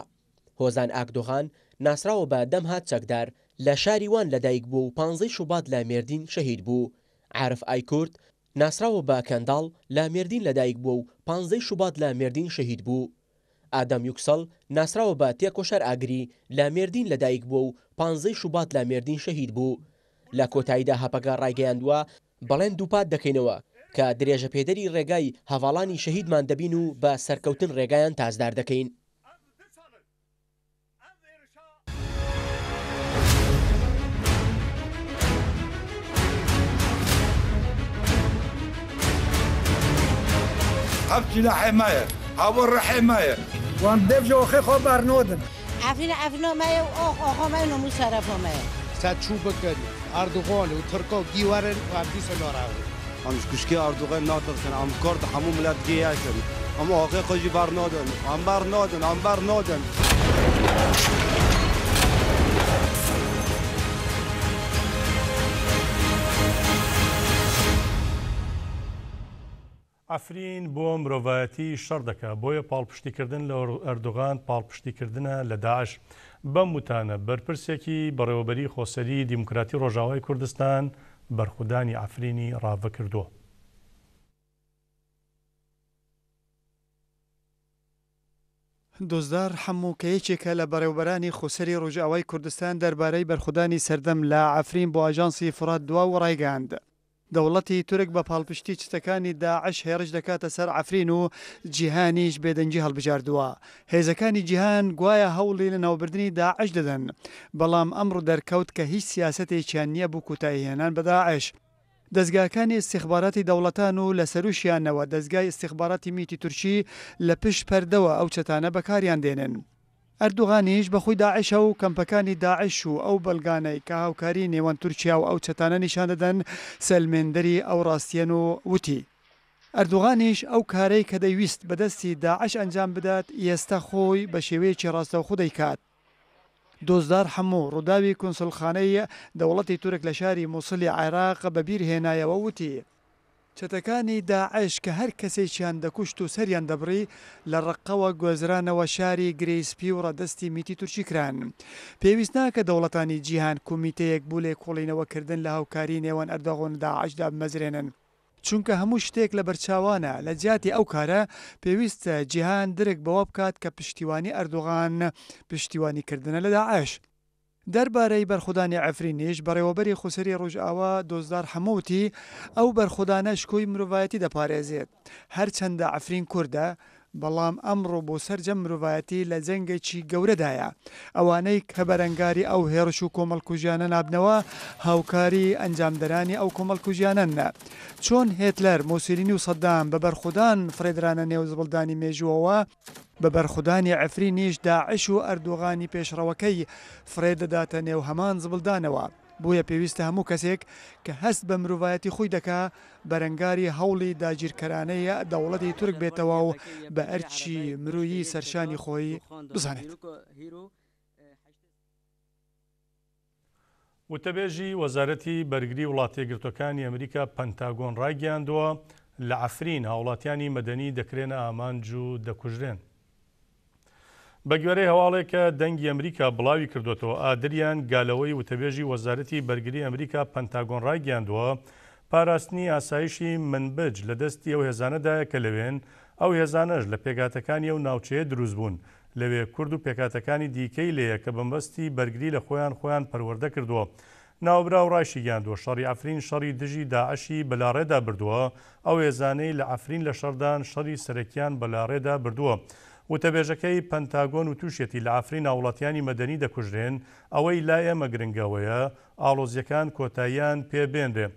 هۆزان ئاکدۆغان، ناسراوە بە دەمهات چەکدار، لە شاری وان لەدایک بووە و پانزەی شوبات لە مێردین شەهید بوو. عارف ئایکورت، ناسراوە بە کەنداڵ، لە مێردین لەدایک بووە و پانزەی شوبات لە مێردین شەهید بوو. ئادەم یوکسەڵ، ناسراوە بە تێکۆشەر ئاگری، لە مێردین لەدایک بووە و پانزەی شوبات لە مێردین شەهید بوو. لە کۆتاییدا هەپەگە ڕایگەیاندووە، بەڵێن دووپات دەکەینەوە کە درێژەپێدەری ڕێگای هەڤاڵانی شەهیدمان دەبین و بە سەرکەوتن ڕێگایان تاجدار دەکەین. ئەم سیلاحێ مایە ئاوە ڕەحێ مایە. وان دێف ژە ئۆخێ خۆ بارنۆدن. عەفرین عەفرینۆ مایە و ئۆخ ئۆخۆ مایە و نەموو سەرەفۆ مایە. سە چوو بکن ئەردوغان و تورکا گی وەرن و ئەم دیسە ناڕەون. ئەم ژ کوشکی ئەردوغان ناترسن ئەم کورد هەموو ملەت گی یەکن ئەم ئاخێ خۆ ژی بەرنادن ئەم بەرنادن ئەم بەرنادن. عەفرین بۆ مرۆڤایەتی شەڕ دەکا، بۆیە پاڵپشتیکردن لە ئەردۆغان پاڵپشتیکردنە لە داعش. بەم وتانە بەرپرسێکی بەڕێوەبەریی خۆسەریی دیموکراتی ڕۆژاوای کوردستان بەرخودانی عەفرینی ڕاڤە کردووە. دۆستدار حەمو کە یەکێکە لە بەڕێوەبەرانی خۆسەری ڕۆژئاوای کوردستان دەربارەی بەرخودانی سەردەم لە عەفرین بۆ ئاژانسی فورات دوا و ڕایگەیاند، دەوڵەتی تورک بە پاڵپشتی چتەکانی داعش هێڕش دەکاتە سەر عەفرین و جیهانیش بێدەنگی هەڵبژاردووە. هێزەکانی جیهان گوایە هەوڵی لەناوبردنی داعش دەدەن، بەڵام ئەمڕۆ دەرکەوت کە هیچ سیاسەتێکیان نییە بۆ کۆتاییهێنان بە داعش. دەزگاکانی ئیستیخباراتی دەوڵەتان و لە سەرووشیانەوە دەزگای ئیستیخباراتی میتی تورکی لە پشت پەردەوە ئەو چەتانە بەکاریان دێنن. ئەردوغانیش بە خۆی داعشە و کەمپەکانی داعش و ئەو بەڵگانەی کە هاوکاری نێوان تورکیا و ئەو چەتانە نیشان دەدەن سەلمێندەری ئەو ڕاستیەن و وتی، ئەردوغانیش ئەو کارەی کە دەیویست بە دەستی داعش ئەنجام بدات ئێستا خۆی بە شێوەیەکی ڕاستەوخۆ دەیکات. دۆستدار حەمۆ ڕووداوی کونسوڵخانەی دەوڵەتی تورک لە شاری موسڵی عێراق بە بیر هێنایەوە وتی، چەتەکانی داعش کە هەر کەسێکیان دەکوشت و سەریان دەبڕی، لە ڕەققەوە گوێزرانەوە شاری گرێی سپی و ڕادەستی میتی تورکی کران. پێویست ناکە دەوڵەتانی جیهان کومیتەیەک بو لێکۆڵینەوە کردن لە هاوکاری نێوان ئەردۆغان و داعش دابمەزرێنن، چونکە هەموو شتێک لەبەرچاوانە، لە جیاتی ئەو کارە پێویستە جیهان درک بەوە بکات کە پشتیوانی ئەردۆغان پشتیوانی کردنە لە داعش. دەربارەی بەرخودانی عەفرینیش، بەڕێوەبەری خوسەری ڕوژئاوا دۆزدار حەمۆ وتی، ئەو بەرخودانە شکۆی مرۆڤایەتی دەپارێزێت. هەرچەندە عەفرین کوردە، بەڵام ئەمڕۆ بۆ سەرجەم مرۆڤایەتی لە جەنگێکی گەورەدایە. ئەوانەی کە بەرەنگاری ئەو هێڕش و کۆمەڵکوژیانە نابنەوە، هاوکاری ئەنجامدەرانی ئەو کۆمەڵکوژیانەن. چۆن هێتلەر، مۆسیلینی و سەدام بە بەرخودان فڕێدرانە نێو زبڵدانی مێژووەوە، بە بەرخودانی عەفرینیش داعش و ئەردۆغانی پێشڕەوەکەی فڕێ دەداتە نێو هەمان زبڵدانەوە. بۆیە پێویستە هەموو کەسێک کە هەست بە مرۆڤایەتی خۆی دەکا بەرەنگاری هەوڵی داگیرکەرانەی دەوڵەتی تورک بێتەوە و بە ئەرکی مرۆیی سەرشانی خۆی بزانێت. وتەبێژی وەزارەتی بەرگری وڵاتەیەکگرتووەکانی ئەمریکا پەنتاگۆن ڕایگەیاندووە، لە عەفرین هاوڵاتیانی مەدەنی دەکرێنە ئامانج و دەکوژرێن. بەگوێرەی هەواڵێک کە دەنگی ئەمریکا بڵاوی کردووەتەوە، ئادریان گالەوەی وتەبێژی وەزارەتی بەرگری ئەمریکا پەنتاگۆن ڕایگەیاندووە، پاراستنی ئاسایشی منبج لە دەستی ئەو هێزانەدایە کە لەوێن، ئەو هێزانەش لە پێکهاتەکانی ئەو ناوچەیە دروستبوون، لەوێ کورد و پێکهاتەکانی دیکەی لێیە کە بەمەبەستی بەرگری لە خۆیان خۆیان پەروەردە کردووە. ناوبراو ڕایشیگەیاندووە، شەڕی عەفرین شەڕی دژی داعشی بەلاڕێدا بردووە، ئەو هێزانەی لە عەفرین لە شەڕدان شەڕی سەرەکیان بەلاڕێدا بردووە. وتەبێژەکەی پەنتاگۆن وتوشیەتی، لە عەفرین هاوڵاتیانی مەدەنی دەکوژرێن، ئەوەی لای ئێمە گرنگە ئەوەیە ئاڵۆزییەکان کۆتاییان پێ بێنرێ.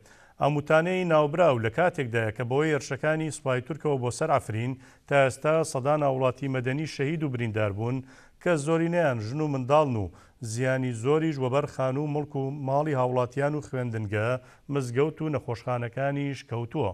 ئەم وتانەی ناوبراو لە کاتێکدایە کە بەهۆی هێرشەکانی سوپای تورکەوە بۆ سەر عەفرین تا ئێستا سەدان هاوڵاتی مەدەنی شەهید و بریندار بوون کە زۆرینەیان ژن و منداڵن و زیانی زۆریش وەبەر خانوو و موڵک و ماڵی هاوڵاتیان و خوێندنگە، مزگەوت و نەخۆشخانەکانیش کەوتووە.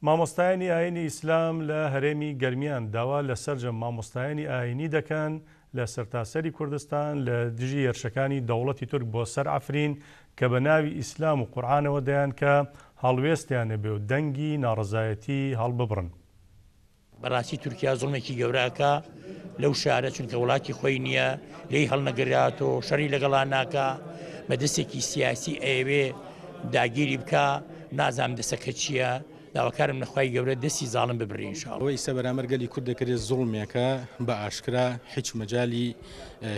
مامۆستایانی ئایینی ئیسلام لە هەرێمی گەرمیان داوا لە سەرجەم مامۆستایانی ئایینی دەکەن لە سەرتاسەری کوردستان لە دژی هێرشەکانی دەوڵەتی تورک بۆ سەر عەفرین کە بە ناوی ئیسلام و قورعانەوە دەیانکا هەڵوێستیان هەبێ و دەنگی ناڕەزایەتی هەڵببڕن. بەڕاستی تورکیا زوڵمێکی گەورە ئەکا لەو شارە چونکە وڵاتی خۆی نییە لێی هەڵنەگراتۆ شەڕی لەگەڵا ناکا بە دەستێکی سیاسی ئەیەوێ داگیری بکا نازانم دەسەکە چییە داواکارم لە خوای گەورە دەستی زاڵم ببڕی ان شاء اللە. ئەوەی ئیستا بەرامبەر گەلی کورد دەکرێت زوڵمێکە بە ئاشکرا هیچ مەجالی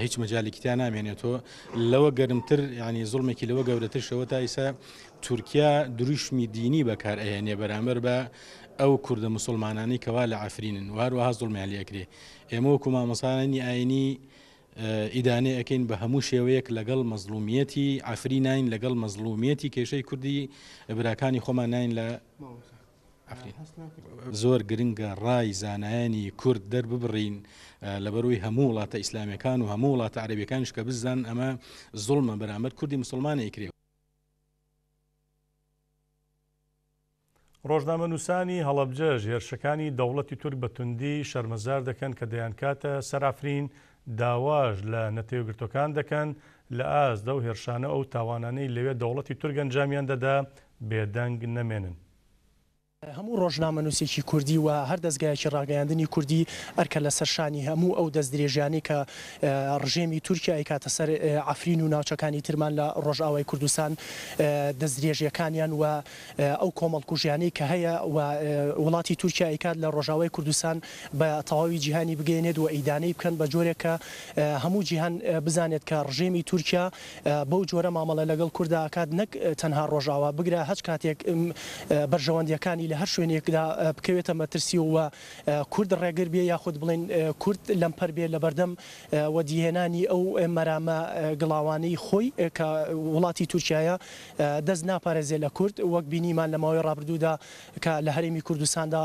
هیچ مەجالێکی تیا نامێنێتەوە لەوە گەرمتر یانی زوڵمێکی لەوە گەورەتر شەوە تا ئیسا تورکیا دروشمی دینی بەکار ئەهێنێ بەرامبەر بە ئەو کوردە موسوڵمانانەی کەوا لە عەفرینن و هەروەها زوڵمیان لێ ئەکرێ. ئێمە وەکو مامۆستایانی ئاینی ئیدانەی ئەکەین بە هەموو شێوەیەک لەگەڵ مەزڵومیەتی عەفریناین لەگەڵ مەزڵومیەتی کێشەی کوردی براکانی خۆمان ناین لە عەفرین. زۆر گرنگە ڕای زانایانی کورد دەرببڕین لەبەرئەوەی هەموو وڵاتە ئیسلامیەکان و هەموو وڵاتە عەرەبیەکانیش کە بزانن ئەمە زوڵمە بەرامبەر کوردی موسڵمان ئەیکرێ. ڕۆژنامەنووسانی هەڵەبجەش هێرشەکانی دەوڵەتی تورک بە توندی شەرمەزار دەکەن کە دەیانکاتە سەر عەفرین، داواش لە نەتەوەیەکگرتووەکان دەکەن لە ئاست ئەو هێرشانە و ئەو تاوانانەی لەوێ دەوڵەتی تورک ئەنجامیان دەدا بێدەنگ نەمێنن. هەموو ڕۆژنامەنووسێکی کوردی و هەر دەزگایەکی ڕاگەیاندنی کوردی ئەرکە لەسەر شانی هەموو ئەو دەستدرێژیانەی کە ڕژێمی تورکیا ئەیکاتە سەر عەفرین و ناوچەکانی ترمان لە ڕۆژئاوای کوردستان دەستدرێژیەکانیان و ئەو کۆمەڵکوژیانەی کە هەیە و وڵاتی تورکیا ئەیکات لە ڕۆژاوای کوردستان بە تەواوی جیهانی بگەیەنێت و ئیدانەی بکەن بە جۆرێک کە هەموو جیهان بزانێت کە ڕژێمی تورکیا بەو جۆرە مامەڵە لەگەڵ کوردا ئەکات نەک تەنها ڕۆژاوا بگرە هەچ کاتێک بەرژەوەندیەکانی لە هەر شوێنێکدا بکەوێتە مەترسی و کورد ڕێگر بێ یاخود بڵێین کورد لەمپەر بێ لەبەردەم وەدیهێنانی ئەو مەرامە گڵاوانەی خۆی کە وڵاتی تورکیایە دەست ناپارێزێ لە کورد وەک بینیمان لە ماوەی ڕابردوودا کە لە هەرێمی کوردستاندا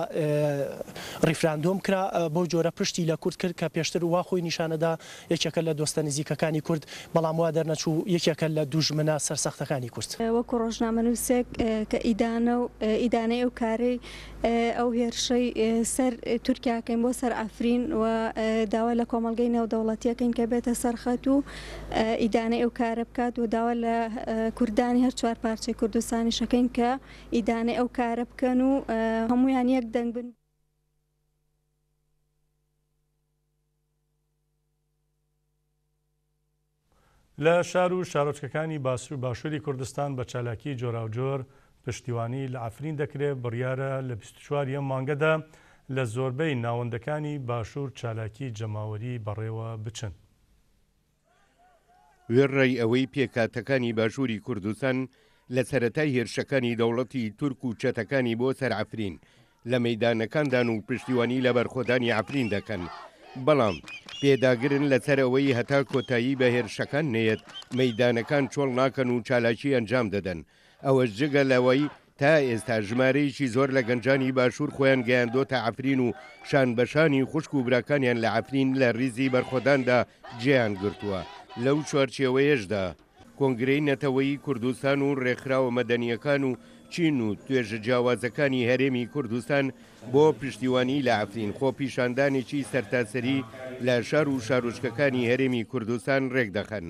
ڕیفراندۆم کرا بەو جۆرە پشتی لە کورد کرد کە پێشتر وا خۆی نیشانەدا یەکێکە لە دۆستە نزیکەکانی کورد بەڵام وا دەرنەچوو یەکێکە لە دوژمنە سەرسەختەکانی کورد. وەکو ڕۆژنامەنووسێک کە ئیدانە و ئیدانەی ئەو کارەی ئەو هێرشەی سەر تورکیا کەین بۆ سەر عەفرین و داوا لە کۆمەڵگەی نێودەوڵەتی ئەکەین کە بێتە سەر خەت و ئیدانەی ئەو کارە بکات و داوا لە کوردانی هەر چوار پارچەی کوردستانیش ئەکەین کە ئیدانەی ئەو کارە بکەن و هەموویان یەک دەنگ بن. لە شار و شارۆچکەکانی باشووری کوردستان بە چالاکیی جۆراوجۆر پشتیوانی لە عەفرین دەکرێت، بڕیارە لە 24 ی ئەم مانگەدا لە زۆربەی ناوەندەکانی باشوور چالاکیی جەماوەری بەڕێوە بچن. وێڕای ئەوەی پێکهاتەکانی باشووری کوردستان لە سەرەتای هێرشەکانی دەوڵەتی تورک و چەتەکانی بۆ سەر عەفرین لە مەیدانەکاندان و پشتیوانی لە بەرخۆدانی عەفرین دەکەن، بەڵام پێداگرن لەسەر ئەوەی هەتا کۆتایی بە هێرشەکان نەیەت مەیدانەکان چۆڵ ناکەن و چالاکی ئەنجام دەدەن، ئەوەش جگە لەوەی تا ئێستا ژمارەیەکی زۆر لە گەنجانی باشوور خۆیان گەیاندۆتە عەفرین و شانبەشانی خوشک و براکانیان لە عەفرین لە ریزی بەرخۆداندا جێیان گرتووە. لەو چوارچێوەیەشدا کۆنگرەی نەتەوەیی کوردستان و رێکخراوە مەدەنییەکان و چین و توێژە جیاوازەکانی هەرێمی کوردستان بۆ پشتیوانی لە عەفرین خۆپیشاندانێکی سەرتاسەری لە شار و شارۆچکەکانی هەرێمی کوردستان رێکدەخەن.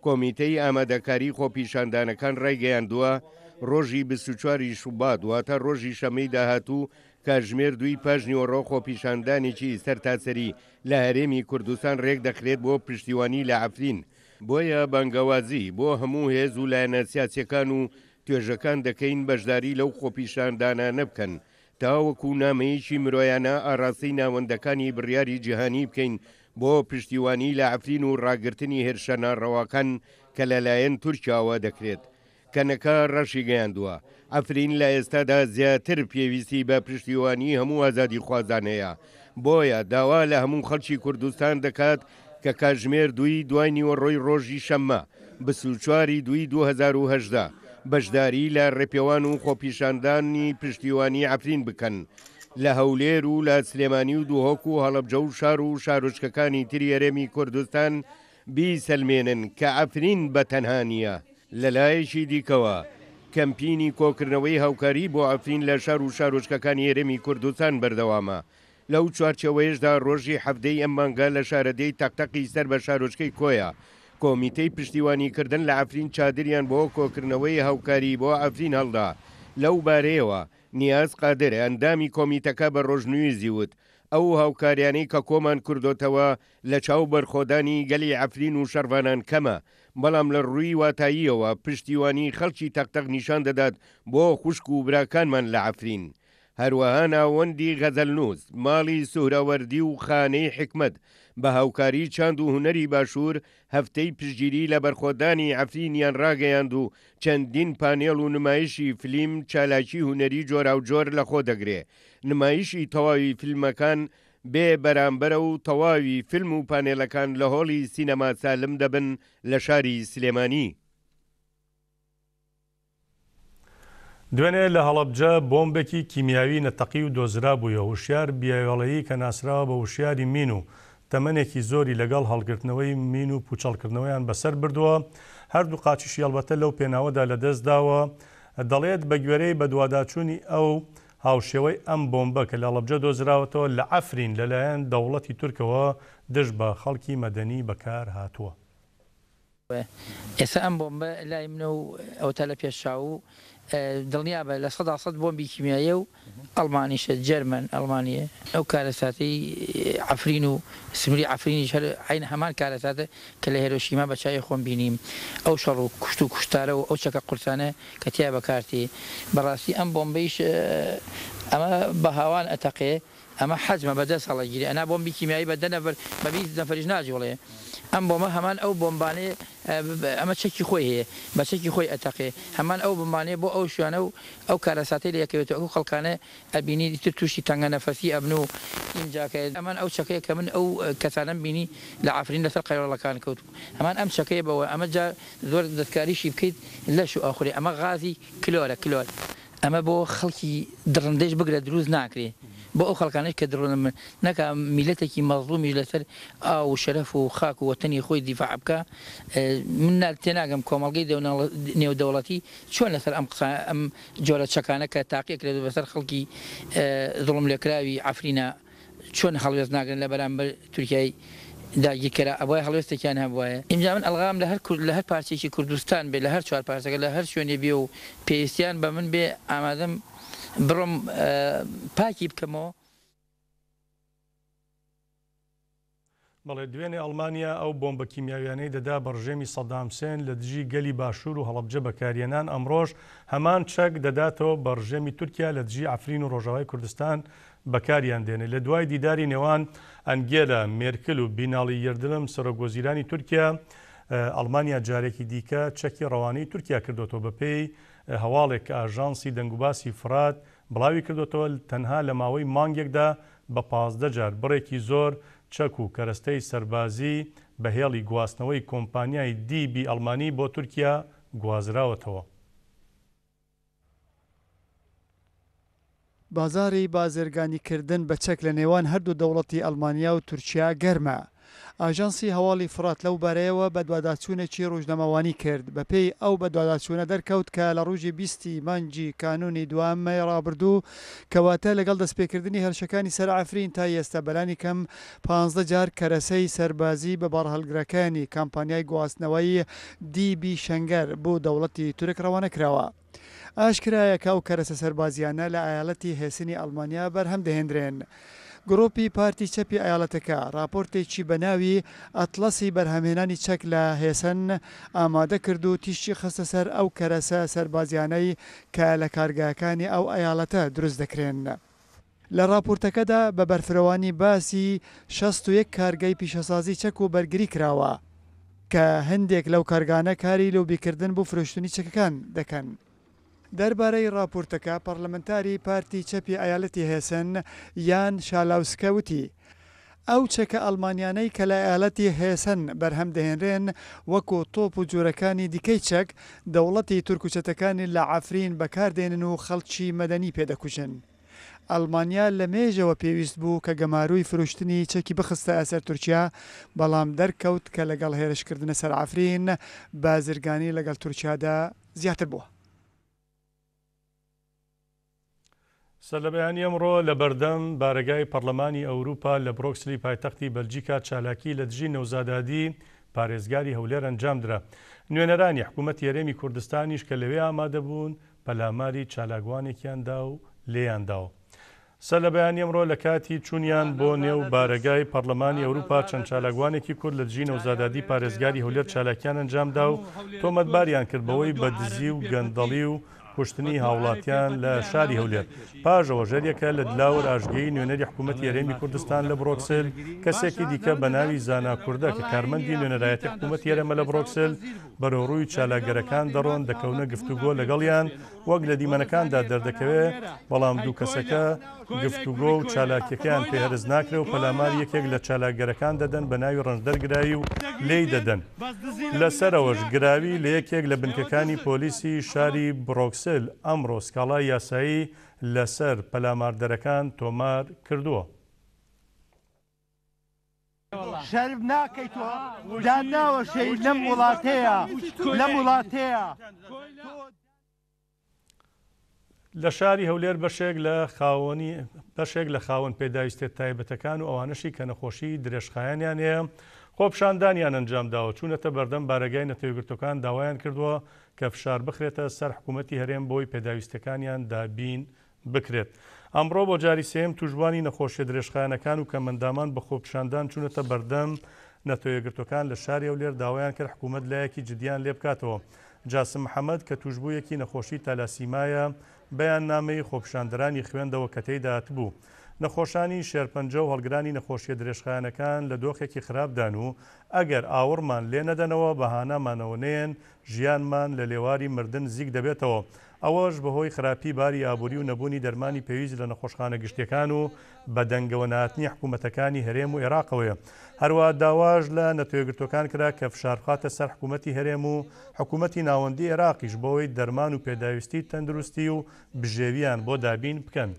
کۆمیتەی ئامادەکاری خۆپیشاندانەکان رایگەیاندووە، رۆژی 24 ی شوبات واتە رۆژی شەممەی داهاتوو کاتژمێر دووی پاشنیوەڕۆ خۆپیشاندانێکی سەرتاسەری لە هەرێمی کوردستان رێکدەخرێت بۆ پشتیوانی لە عەفرین، بۆیە بانگەوازی بۆ هەموو هێز و لایەنە سیاسیەکان و توێژەکان دەکەین بەشداری لەو خۆپیشاندانانە بکەن تاوەکو نامەیەکی مرۆیانە ئاراستەی ناوەندەکانی بڕیاری جیهانی بکەین بۆ پشتیوانی لە عەفرین و ڕاگرتنی هێرشە ناڕەواکان کە لەلایەن تورکیاوە دەکرێت. کەنەکە ڕاشیگەیاندووە، عەفرین لە ئێستادا زیاتر پێویستی بە پشتیوانی هەموو ئازادیخوازان هەیە، بۆیە داوا لە هەموو خەڵکی کوردستان دەکات کە کاتژمێر دووی دوای نیوەڕۆی ڕۆژی شەممە 24 ی دووی 2018 بەشداری لە ڕێپێوان و خۆپیشاندانی پشتیوانی عەفرین بکەن لە هەولێر و لە سلێمانی و دهۆک و هەڵەبجە و شار و شارۆچکەکانی تری هەرێمی کوردستان بیسەلمێنن کە عەفرین بە تەنها نییە. لەلایەکی دیکەوە، کەمپینی کۆکردنەوەی هاوکاری بۆ عەفرین لە شار و شارۆچکەکانی هەرێمی کوردستان بەردەوامە، لەو چوارچێوەیەشدا ڕۆژی 17 ی ئەم مانگە لە شارەدێی تەقتەقی سەر بە شارۆچکەی کۆیە، کۆمیتەی پشتیوانیکردن لە عەفرین چادریان بۆ کۆکردنەوەی هاوکاری بۆ عەفرین هەڵدا، لەو بارەیەوە نیاز قادر، ئەندامی کۆمیتەکە بە ڕۆژنیوزی وت، ئەو هاوکاریانەی کە کۆمان کردۆتەوە لە چاو بەرخۆدانی گەلی عەفرین و شەڕڤانان کەمە، بەڵام لە ڕووی واتاییەوە پشتیوانی خەڵکی تەقتەق نیشان دەدات بۆ خوشک و براکانمان لە عەفرین. هەروەها ناوەندی غەزەلنووس، ماڵی سوهرەوەردی و خانەی حیکمەت بە هاوکاری چاند و هونەری باشوور هەفتەی پشتگیری لە بەرخۆدانی عەفرینیان ڕاگەیاند و چەندین پانێڵ و نمایشی فلیم چالاکی هونەری جۆراوجۆر لەخۆ دەگرێ. نمایشی تەواوی فیلمەکان بێ بەرامبەرە و تەواوی فیلم و پانێلەکان لە هۆڵی سینەما سالم دەبن لە شاری سلێمانی. دوێنێ لە هەڵەبجە بۆمبێکی کیمیاوی نەتەقیو دۆزرابوویەوە، وشیار بیاوێڵەیی کە ناسراوە بە وشیاری مین و تەمەنێکی زۆری لەگەڵ هەڵگرتنەوەی مین و پوچەڵکردنەوەیان بەسەر بردووە، هەردوو قاچیشی ئەڵبەتە لەو پێناوەدا لەدەستداوە، دەڵێت بەگوێرەی بەدواداچوونی ئەو هاوشێوەی ئەم بۆمبە کە لە هەڵەبجە دۆزراوەتەوە لە عەفرین لەلایەن دەوڵەتی تورکەوە دژ بە خەڵکی مەدەنی بەکارهاتووە. ئێستا ئەم بۆمبە لای منە و ئەوەتا لە پێش چاو و دڵنیابە 100% بۆمبی کیمیاییە و ئەڵمانیشە، جەرمەن، ئەڵمانییە. ئەو کارەساتەی عەفرین و سنووری عەفرینیش هەر عەین هەمان کارەساتە کە لە هێرۆشیما بە چاوی خۆم بینیم. ئەو شەڕ و کوشت و کوشتارە و ئەو چەکە قورسانە کە تیا بەکار تێ. بەڕاستی ئەم بۆمبەیش ئەمە بە هاوان ئەتەقێ. ئەمە حەجمە بە دەست هەڵەگیرێ ئەنا بۆمبی کیمیایی بە دە نەفەر بە 20 نەفەریش ناجوڵێ ئەم بۆمە هەمان ئەو بۆمبانەیە ئەمە چەکی خۆی هەیە بە چەکی خۆی ئەتەقێ هەمان ئەو بۆمبانەیە بۆ ئەو شوێنە و ئەو کارەساتەی لێ ئەکەوێتەوە ئەو خەڵکانە ئەبینی ئیتر تووشی تەنگە نەفەسی ئەبن و ئینجاکە ئەمان ئەو چەکەیە کە من ئەو کەسانەم بینی لە عەفرین لەسەر قەرەوڵەکان کەوتبوو هەمان ئەم چەکەیە بەوە ئەمە جا زۆر دەستکاریشی بکەیت لەش و ئەخورێ ئەمە غازی کلۆرە کلۆر. ئەمە بۆ خەڵکی دڕندەیش بگرە دروست ناکرێ بۆ ئەو خەڵکانەش کە دڕندەن نەکا میلەتێکی مەزڵومیش لەسەر ئاو و شەرەف و خاک و وەتەنی خۆی دیفاع بکا من تێناگەم کۆمەڵگەی نێودەوڵەتی چۆن لەسەر ئەم قسە ئەم جۆرە چەکانە کە تاقی ئەکرێت بەسەر خەڵکی زوڵملێکراوی عەفرینا چۆن هەڵوێست ناگرن لە بەرامبەر تورکیای داگیرکەرا ئەبوایە هەڵوێستێکیان هەبوایە ئینجا من ئەڵغام لە هەر کورد لە هەر پارچەیەکی کوردستان بێ لە هەر چوار پارچەکە لە هەر شوێنێ بێ و پێویستیان بە من بێ ئامادەم بڕۆم پاکی بکەمەوە. بەڵێ دوێنێ ئەڵمانیا ئەو بۆمبە کیمیاویانەی دەدا بە ڕژێمی سەدام حسێن لە دژی گەلی باشوور و هەڵەبجە بەکاریەنان ئەمڕۆش هەمان چەک دەداتەوە بە ڕژێمی تورکیا لە دژی عەفرین و ڕۆژاوای کوردستان بەکاریان دێنێ لە دوای دیداری نێوان ئەنگێلا مێرکل و بیناڵی یردلم سەرۆک وەزیرانی تورکیا ئەڵمانیا جارێکی دیکە چەکی ڕەوانەی تورکیا کردۆتەوە بەپێی هەواڵێک کە ئاژانسی دەنگوباسی فرات بڵاوی کردۆتەوە تەنها لە ماوەی مانگێکدا بە 15 جار بڕێکی زۆر چەک و کەرەستەی سەربازی بە هێڵی گواستنەوەی کۆمپانیای دی بی ئەڵمانی بۆ تورکیا گوازراوەتەوە. بازاڕی بازرگانیکردن بە چەک لە نێوان هەردوو دەوڵەتی ئەڵمانیا و تورکیا گەرمە. ئاژانسی هەواڵی فورات لەو بارەیەوە بەدواداچوونێکی ڕۆژنامەوانی کرد، بەپێی ئەو بەدواداچوونە دەرکەوت کە لە ڕۆژی 20 ی مانگی کانوونی دووەمی ڕابردوو کەواتە لەگەڵ دەستپێکردنی هێرشەکانی سەر عەفرین تا ئێستا بەلانی کەم 15 جار کەرەسەی سەربازی بە بارهەڵگرەکانی کامپانیای گواستنەوەی دی بی شەنگەر بۆ دەوڵەتی تورک ڕەوانە کراوە. ئاشکرایە کە ئەو کەرەسە سەربازییانە لە ئەیالەتی هێسنی ئەڵمانیا بەرهەم دەهێندرێن. گڕوپی پارتی چەپی ئەیالەتەکە ڕاپۆرتێکی بە ناوی ئەتڵەسی بەرهەمهێنانی چەک لە هێسن ئامادە کرد و تیشکی خستە سەر ئەو کەرەسە سەربازییانەی کە لە کارگاکانی ئەو ئەیالەتە دروست دەکرێن. لە ڕاپۆرتەکەدا بە بەرفرەوانی باسی 61 کارگەی پیشەسازی چەک و بەرگری کراوە کە هەندێک لەو کارگانە کاری لۆبیکردن بۆ فرۆشتنی چەکەکان دەکەن. دەربارەی ڕاپۆرتەکە پەڕلەمنتاری پارتی چەپی ئەیالەتی هێسن یان شالاوسکە وتی، ئەو چەکە ئەڵمانیانەی کە لە ئەیالەتی هێسن بەرهەم دەهێنرێن وەکو تۆپ و جۆرەکانی دیکەی چەک، دەوڵەتی تورک و چەتەکانی لە عەفرین بەکاردێنن و خەڵکی مەدەنی پێدەکوژن. ئەڵمانیا لە مێژەوە پێویست بوو کە گەمارۆی فرۆشتنی چەکی بخستایە سەر تورکیا، بەڵام دەرکەوت کە لەگەڵ هێرشکردنە سەر عەفرین، بازرگانی لەگەڵ تورکیادا زیاتر بووە. سەرلەبەیانی ئەمڕۆ لە بەردەم بارەگای پەڕلەمانی ئەوروپا لە برۆکسلی پایتەختی بەلجیکا چالاکی لە دژی نەوزادادی پارێزگاری هەولێر ئەنجامدرا. نوێنەرانی حکومەتی هەرێمی کوردستانیش کە لەوێ ئامادەبوون پەلاماری چالاکوانێکیان دا و لێیان داوە. سەرلەبەیانی ئەمڕۆ لە کاتی چوونیان بۆ نێو بارەگای پەڕلەمانی ئەوروپا چەند چالاکوانێکی کورد لە دژی نەوزادادی پارێزگاری هەولێر چالاکیان ئەنجامدا و تۆمەتباریان کرد بەوەی بە دزی و گەندەڵی و کوشتنی هاوڵاتیان لە شاری هەولێر. پاش ئەوەش هەریەکە لە دلاوەر ئاژگەیی نوێنەری حکوومەتی هەرێمی کوردستان لە بڕۆکسل، کەسێکی دیکە بە ناوی زانا کوردە کە کارمەندی نوێنەرایەتی حکوومەتی هەرێمە لە بڕۆکسل، بەرەو ڕووی چالاکگەرەکان دەڕۆن دەکەونە گفتوگۆ لەگەڵیان وەک لە دیمەنەکاندا دەردەکەوێ، بەڵام دوو کەسەکە گفتوگۆ و چالاکیەکەیان پێ هەرس ناکرێ و پەلاماری یەکێک لە چالاکگەرەکان دەدەن بە ناوی ڕەنجدەر گراوی و لێی دەدەن. لەسەرەوەش گراوی لە یەکێک لە بنکەکانی پۆلیسی شاری بڕۆکسل ئەمڕۆ سکاڵای یاسایی لەسەر پەلاماردەرەکان تۆمار کردووە. شەرم ناکەی تۆ دان ناوەشێی لەم وڵاتەیە لەم وڵاتەیە. لە شاری هەولێر بەشێک لە خاوەنی بەشێک لە خاوەن پێداویستیە تایبەتەکان و ئەوانەشی کە نەخۆشی درێژخایەنیان هەیە خۆپیشاندانیان ئەنجامداوە چوونەتە بەردەم بارەگای نەتەوەیەکگرتووەکان داوایان کردووە کە فشار بخرێتە سەر حکوومەتی هەرێم بۆی پێداویستیەکانیان دابین بکرێت. ئەمڕۆ بۆ جاری سێیەم تووشبووانی نەخۆشیە درێژخایەنەکان و کەمئەندامان بە خۆپیشاندان چوونەتە بەردەم نەتەوەیەکگرتووەکان لە شاری هەولێر داوایان کرد حکوومەت لایەکی جدیان لێبکاتەوە. جاسم محەمەد کە تووشبوویەکی نەخۆشی تالاسیمایە بەیاننامەی خۆپیشاندەرانی خوێندەوە کە تێیدا هاتبوو نەخۆشانی شێرپەنجە و هەڵگرانی نەخۆشیە درێژخایەنەکان لە دۆخێکی خراپدان و ئەگەر ئاوڕمان لێنەدەنەوە بە هانامانەوە نەیەن ژیانمان لە لێواری مردن نزیک دەبێتەوە، ئەوەش بەهۆی خراپی باری ئابووری و نەبوونی دەرمانی پێویست لە نەخۆشخانە گشتییەکان و بەدەنگەوە نەهاتنی حکوومەتەکانی هەرێم و ئێراقەوەیە. هەروەها داواش لە نەتەوەیەکگرتووەکان کرا کە فشاربخاتە سەر حکوومەتی هەرێم و حکوومەتی ناوەندی ئێراقیش بۆوەی دەرمان و پێداویستی تەندروستی و بژێویان بۆ دابین بکەن.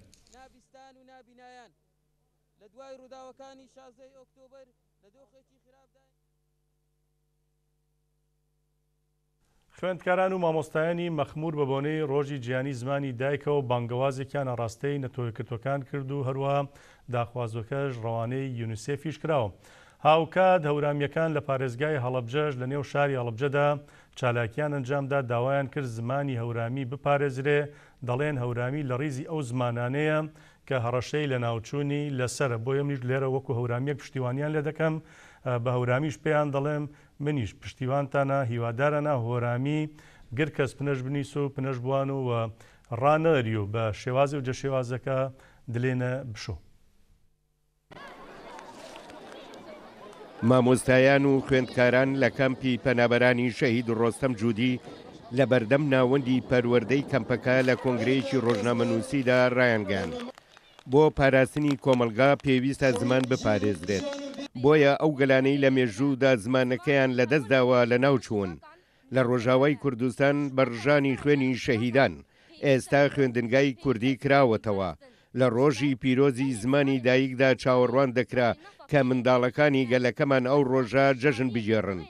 خوێندکاران و مامۆستایانی مەخموور بە بۆنەی ڕۆژی جیهانی زمانی دایکەوە بانگەوازێکیان ئاڕاستەی نەتەوەیەکگرتووەکان کرد و هەروەها داخوازەکەش ڕەوانەی یونیسێفیش کراوە. هاوکات هەورامییەکان لە پارێزگای هەڵەبجەش لە نێو شاری هەڵەبجەدا چالاکییان ئەنجامدا داوایان کرد زمانی هەورامی بپارێزرێ، دەڵێن هەورامی لە ڕیزی ئەو زمانانەیە کە هەڕەشەی لەناوچوونی لەسەرە، بۆیە منیش لێرە وەکو هەورامییەک پشتیوانیان لێدەکەم، بە هەورامیش پێیان دەڵێم منیش پشتیوانتانە هیوادارەنە هۆرامی گر کەس پنەش بنیس و پنەش بوان و وە ڕا نەریو بە شێوازێ و جە شێوازەکە دلێنە بشۆ. مامۆستایان و خوێندکاران لە کەمپی پەنابەرانی شەهید ڕۆستەم جودی لە بەردەم ناوەندی پەروەردەی کەمپەکە لە کۆنگرەیەکی ڕۆژنامەنووسیدا ڕایانگەیاند، بۆ پاراستنی کۆمەڵگا پێویستە زمان بپارێزرێت، بۆیە ئەو گەلانەی لە مێژوودا زمانەکەیان لەدەستداوە لەناوچوون. لە ڕۆژاوای کوردستان بە ڕژانی خوێنی شەهیدان ئێستا خوێندنگای کوردی کراوەتەوە. لە ڕۆژی پیرۆزی زمانی دایکدا چاوەڕوان دەکرا کە منداڵەکانی گەلەکەمان ئەو ڕۆژە جەژن بگێڕن،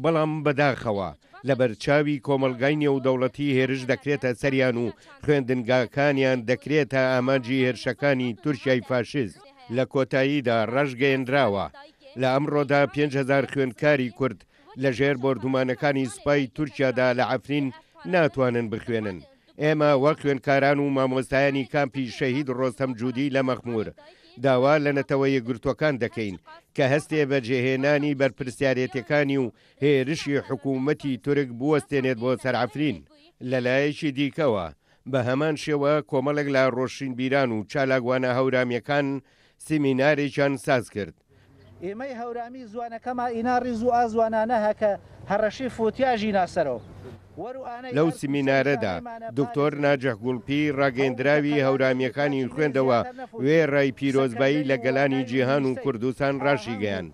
بەڵام بەداخەوە لەبەرچاوی کۆمەڵگای نێودەوڵەتی هێرش دەکرێتە سەریان و خوێندنگاکانیان دەکرێتە ئامانجی هێرشەکانی تورکیای فاشیست. لە کۆتاییدا ڕاشگەیەنراوە، لە ئەمڕۆدا 5000 خوێندکاری کورد لە ژێر بۆردومانەکانی سوپای تورکیادا لە عەفرین ناتوانن بخوێنن. ئێمە وەک خوێندکاران و مامۆستایانی کامپی شەهید ڕۆستەم جودی لە مەخمور، داوا لە نەتەوە یەکگرتووەکان دەکەین کە هەستێ بە جێهێنانی بەرپرسیارێتیەکانی و هێرشی حکوومەتی تورک بوەستێنێت بۆ سەر عەفرین. لە لایەکی دیکەوە، بە هەمان شێوە کۆمەڵێک لە ڕۆشینبیران و چالاکوانە هەورامییەکان سیمینارێکیان ساز کرد. ئێمەی هەورامی زوانەکەما ئینا ڕیز و ئا زوانانە هە کە هەڕەشی فۆتیا ژینا سەرۆ. لەو سیمینارەدا دکتۆر ناجح گوڵپی ڕاگەیەندراوی هەورامییەکانی خوێندەوە وێڕای پیرۆزبایی لە گەلانی جیهان و کوردستان ڕاشیگەیاند،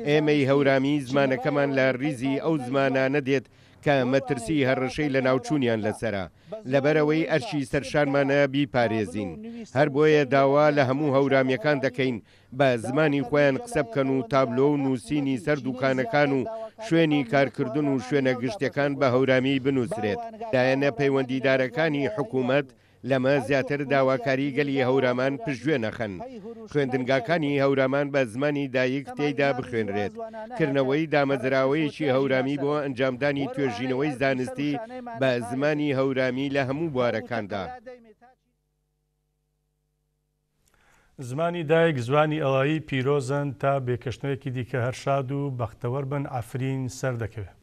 ئێمەی هەورامی زمانەکەمان لە ڕیزی ئەو زمانانە دێت کە مەترسی هەڕەشەی لەناوچوونیان لەسەرە، لەبەرئەوەی ئەرکی سەرشانمانە بیپارێزین، هەربۆیە داوا لە هەموو هەورامییەکان دەکەین بە زمانی خۆیان قسە بکەن و تابلۆ و نووسینی سەر دووکانەکان و شوێنی کارکردن و شوێنە گشتیەکان بە هەورامی بنووسرێت. لایەنە پەیوەندیدارەکانی حکوومەت لەمە زیاتر داواکاری گەلی هەورامان پشتگوێ نەخەن. خوێندنگاکانی هەورامان بە زمانی دایک تێیدا بخوێنرێت. کردنەوەی دامەزراوەیەکی هەورامی بۆ ئەنجامدانی توێژینەوەی زانستی بە زمانی هەورامی لە هەموو بوارەکاندا. زمانی دایک زوانی ئەڵایی پیرۆزن تا بێکەشتنەوەیەکی دیکە هەر شاد و بەختەوەر بن عەفرین سەردەکەوێ.